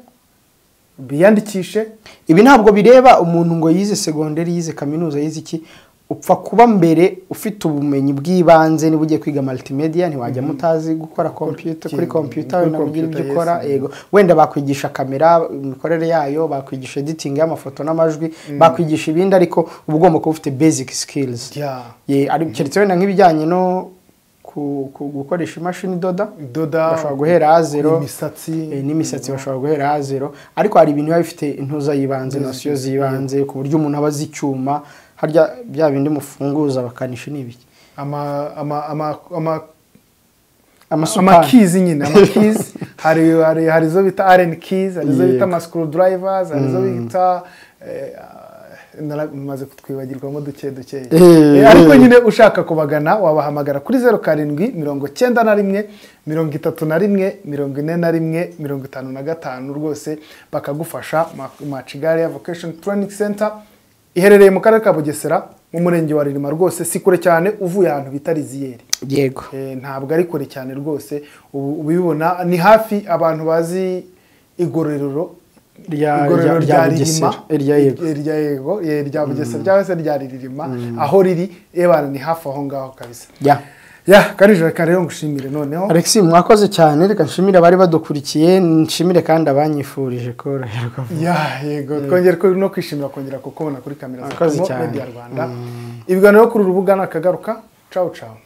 biyandikishe. Ibi ntabwo bireba umuntu ngo yize segonderi, yize kaminuza, yize iki. Upfa kuba mbere ufite ubumenyi bw'ibanze. Niba ugiye kwiga multimedia ntiwajya mutazi gukora computer, kuri computer wenda kugira ibyo ukora. Yego, wenda bakwigisha kamera, imikorere yayo, bakwigisha editing y'amafoto n'amajwi, bakwigisha ibindi, ariko uba ugomba kuba ufite basic skills. Ari keretse wenda nk'ibijyanye no gukoresha imashini idoda, bashobora guhera A0, n'imisatsi bashobora guhera A0, ariko hari ibintu biba bifite intuza yibanze, nosiyo zibanze, ku buryo umuntu aba azi icyuma. Harya bya bindi mufunguza bakanisha n'ibiki, amakizi nyine, amakizi. Hari izo bita Allen keys, hari izo bita ama screwdrivers, hari izo bita maze kutwibagirwamo duke duke. Ariko nyine ushaka kubagana wabahamagara kuri 07 91 31 41 55 rwose bakagufasha. Machigalia Vocation Training Center iherereye mu karere ka Bugesera mu murenge wa Ririma, rwose si kure cyane uvuye ahantu bita Riziyeri. Yego. Ntabwo ari kure cyane rwose, ubibona ni hafi. Abantu bazi igororero rya Ririma, rya yego rya Bugesera cyangwa se rya Ririma, aho riri ebana ni hafi aho ngaho kabisa. Ya Karijoro, reka rero ngushimire noneho. Alexis, mwakoze cyane. Reka nshimire abari badukurikiye, nshimire kandi abanyifurije koroherwa. Yego, twongere no kwishimira kongera kukubona kuri kamera za Primo Media Rwanda. Ibiganiro kuri urubuga nakagaruka. Ciao ciao.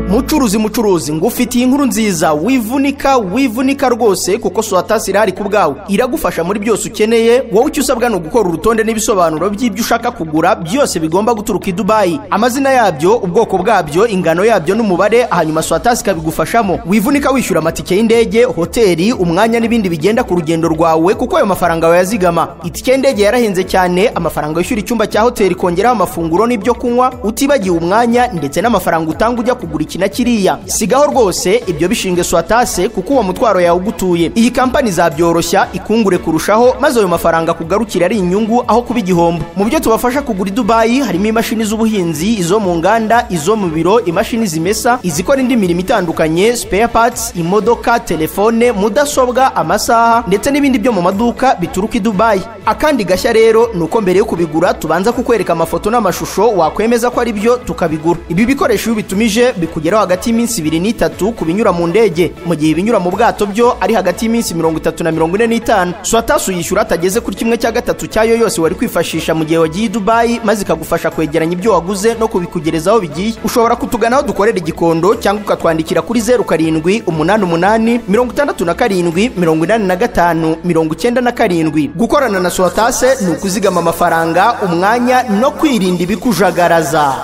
Mucuruzi, mucuruzi, ngufitiye inkuru nziza. Wivunika, wivunika rwose, kuko Swatasi irahari ku bwawe, iragufasha muri byose ukeneye. Wowe icyo usabwa ni ugukora urutonde n'ibisobanuro by'ibyo ushaka kugura, byose bigomba guturuka i Dubai, amazina yabyo, ubwoko bwabyo, ingano yabyo n'umubare, hanyuma Swatasi ikabigufashamo. Wivunika wishyura amatike y'indege, hoteli, umwanya n'ibindi bigenda ku rugendo rwawe, kuko ayo mafaranga wayazigama. Itike y'indege yarahenze cyane, amafaranga wishyura icyumba cya hoteli, kongeraho amafunguro n'ibyo kunywa, utibagiwe umwanya ndetse n'amafaranga utanga ujya kugura iki na kiriya. Sigaho rwose ibyo bishinge Swatase, kuko uwo mutwaro yawe ugutuye. Iyi kampani zabyoroshya ikungure kurushaho, maze ayo mafaranga kugarukira ari inyungu aho kuba igihombo. Mu byo tubafasha kugura i Dubai harimo imashini z'ubuhinzi, izo mu nganda, izo mu biro, imashini zimesa, izikora indi mirimo itandukanye, spare parts, imodoka, telefone, mudasobwa, amasaha ndetse n'ibindi byo mu maduka bituruka i Dubai. Akandi gashya rero ni uko mbere yo kubigura tubanza kukwereka amafoto n'amashusho, wakwemeza ko ari byo tukabigura. Ibi bikoresho iyo ubitumije bikugeraho hagati y'iminsi 2 n'3 ku binyura mu ndege, mu gihe ibinyura mu bwato byo ari hagati y'iminsi 30 na 45. Swatasi uyishyura atageze kuri 1/3 cyayo yose wari kwifashisha mu gihe wagiye i Dubai, maze ikagufasha kwegeranya ibyo waguze no kubikugereza aho bigiye. Ushobora kutugana aho dukorera i Gikondo, cyangwa ukatwandikira kuri 07 88 67 85 97. Gukorana na Swatase ni ukuzigama amafaranga, umwanya no kwirinda ibikujagaraza.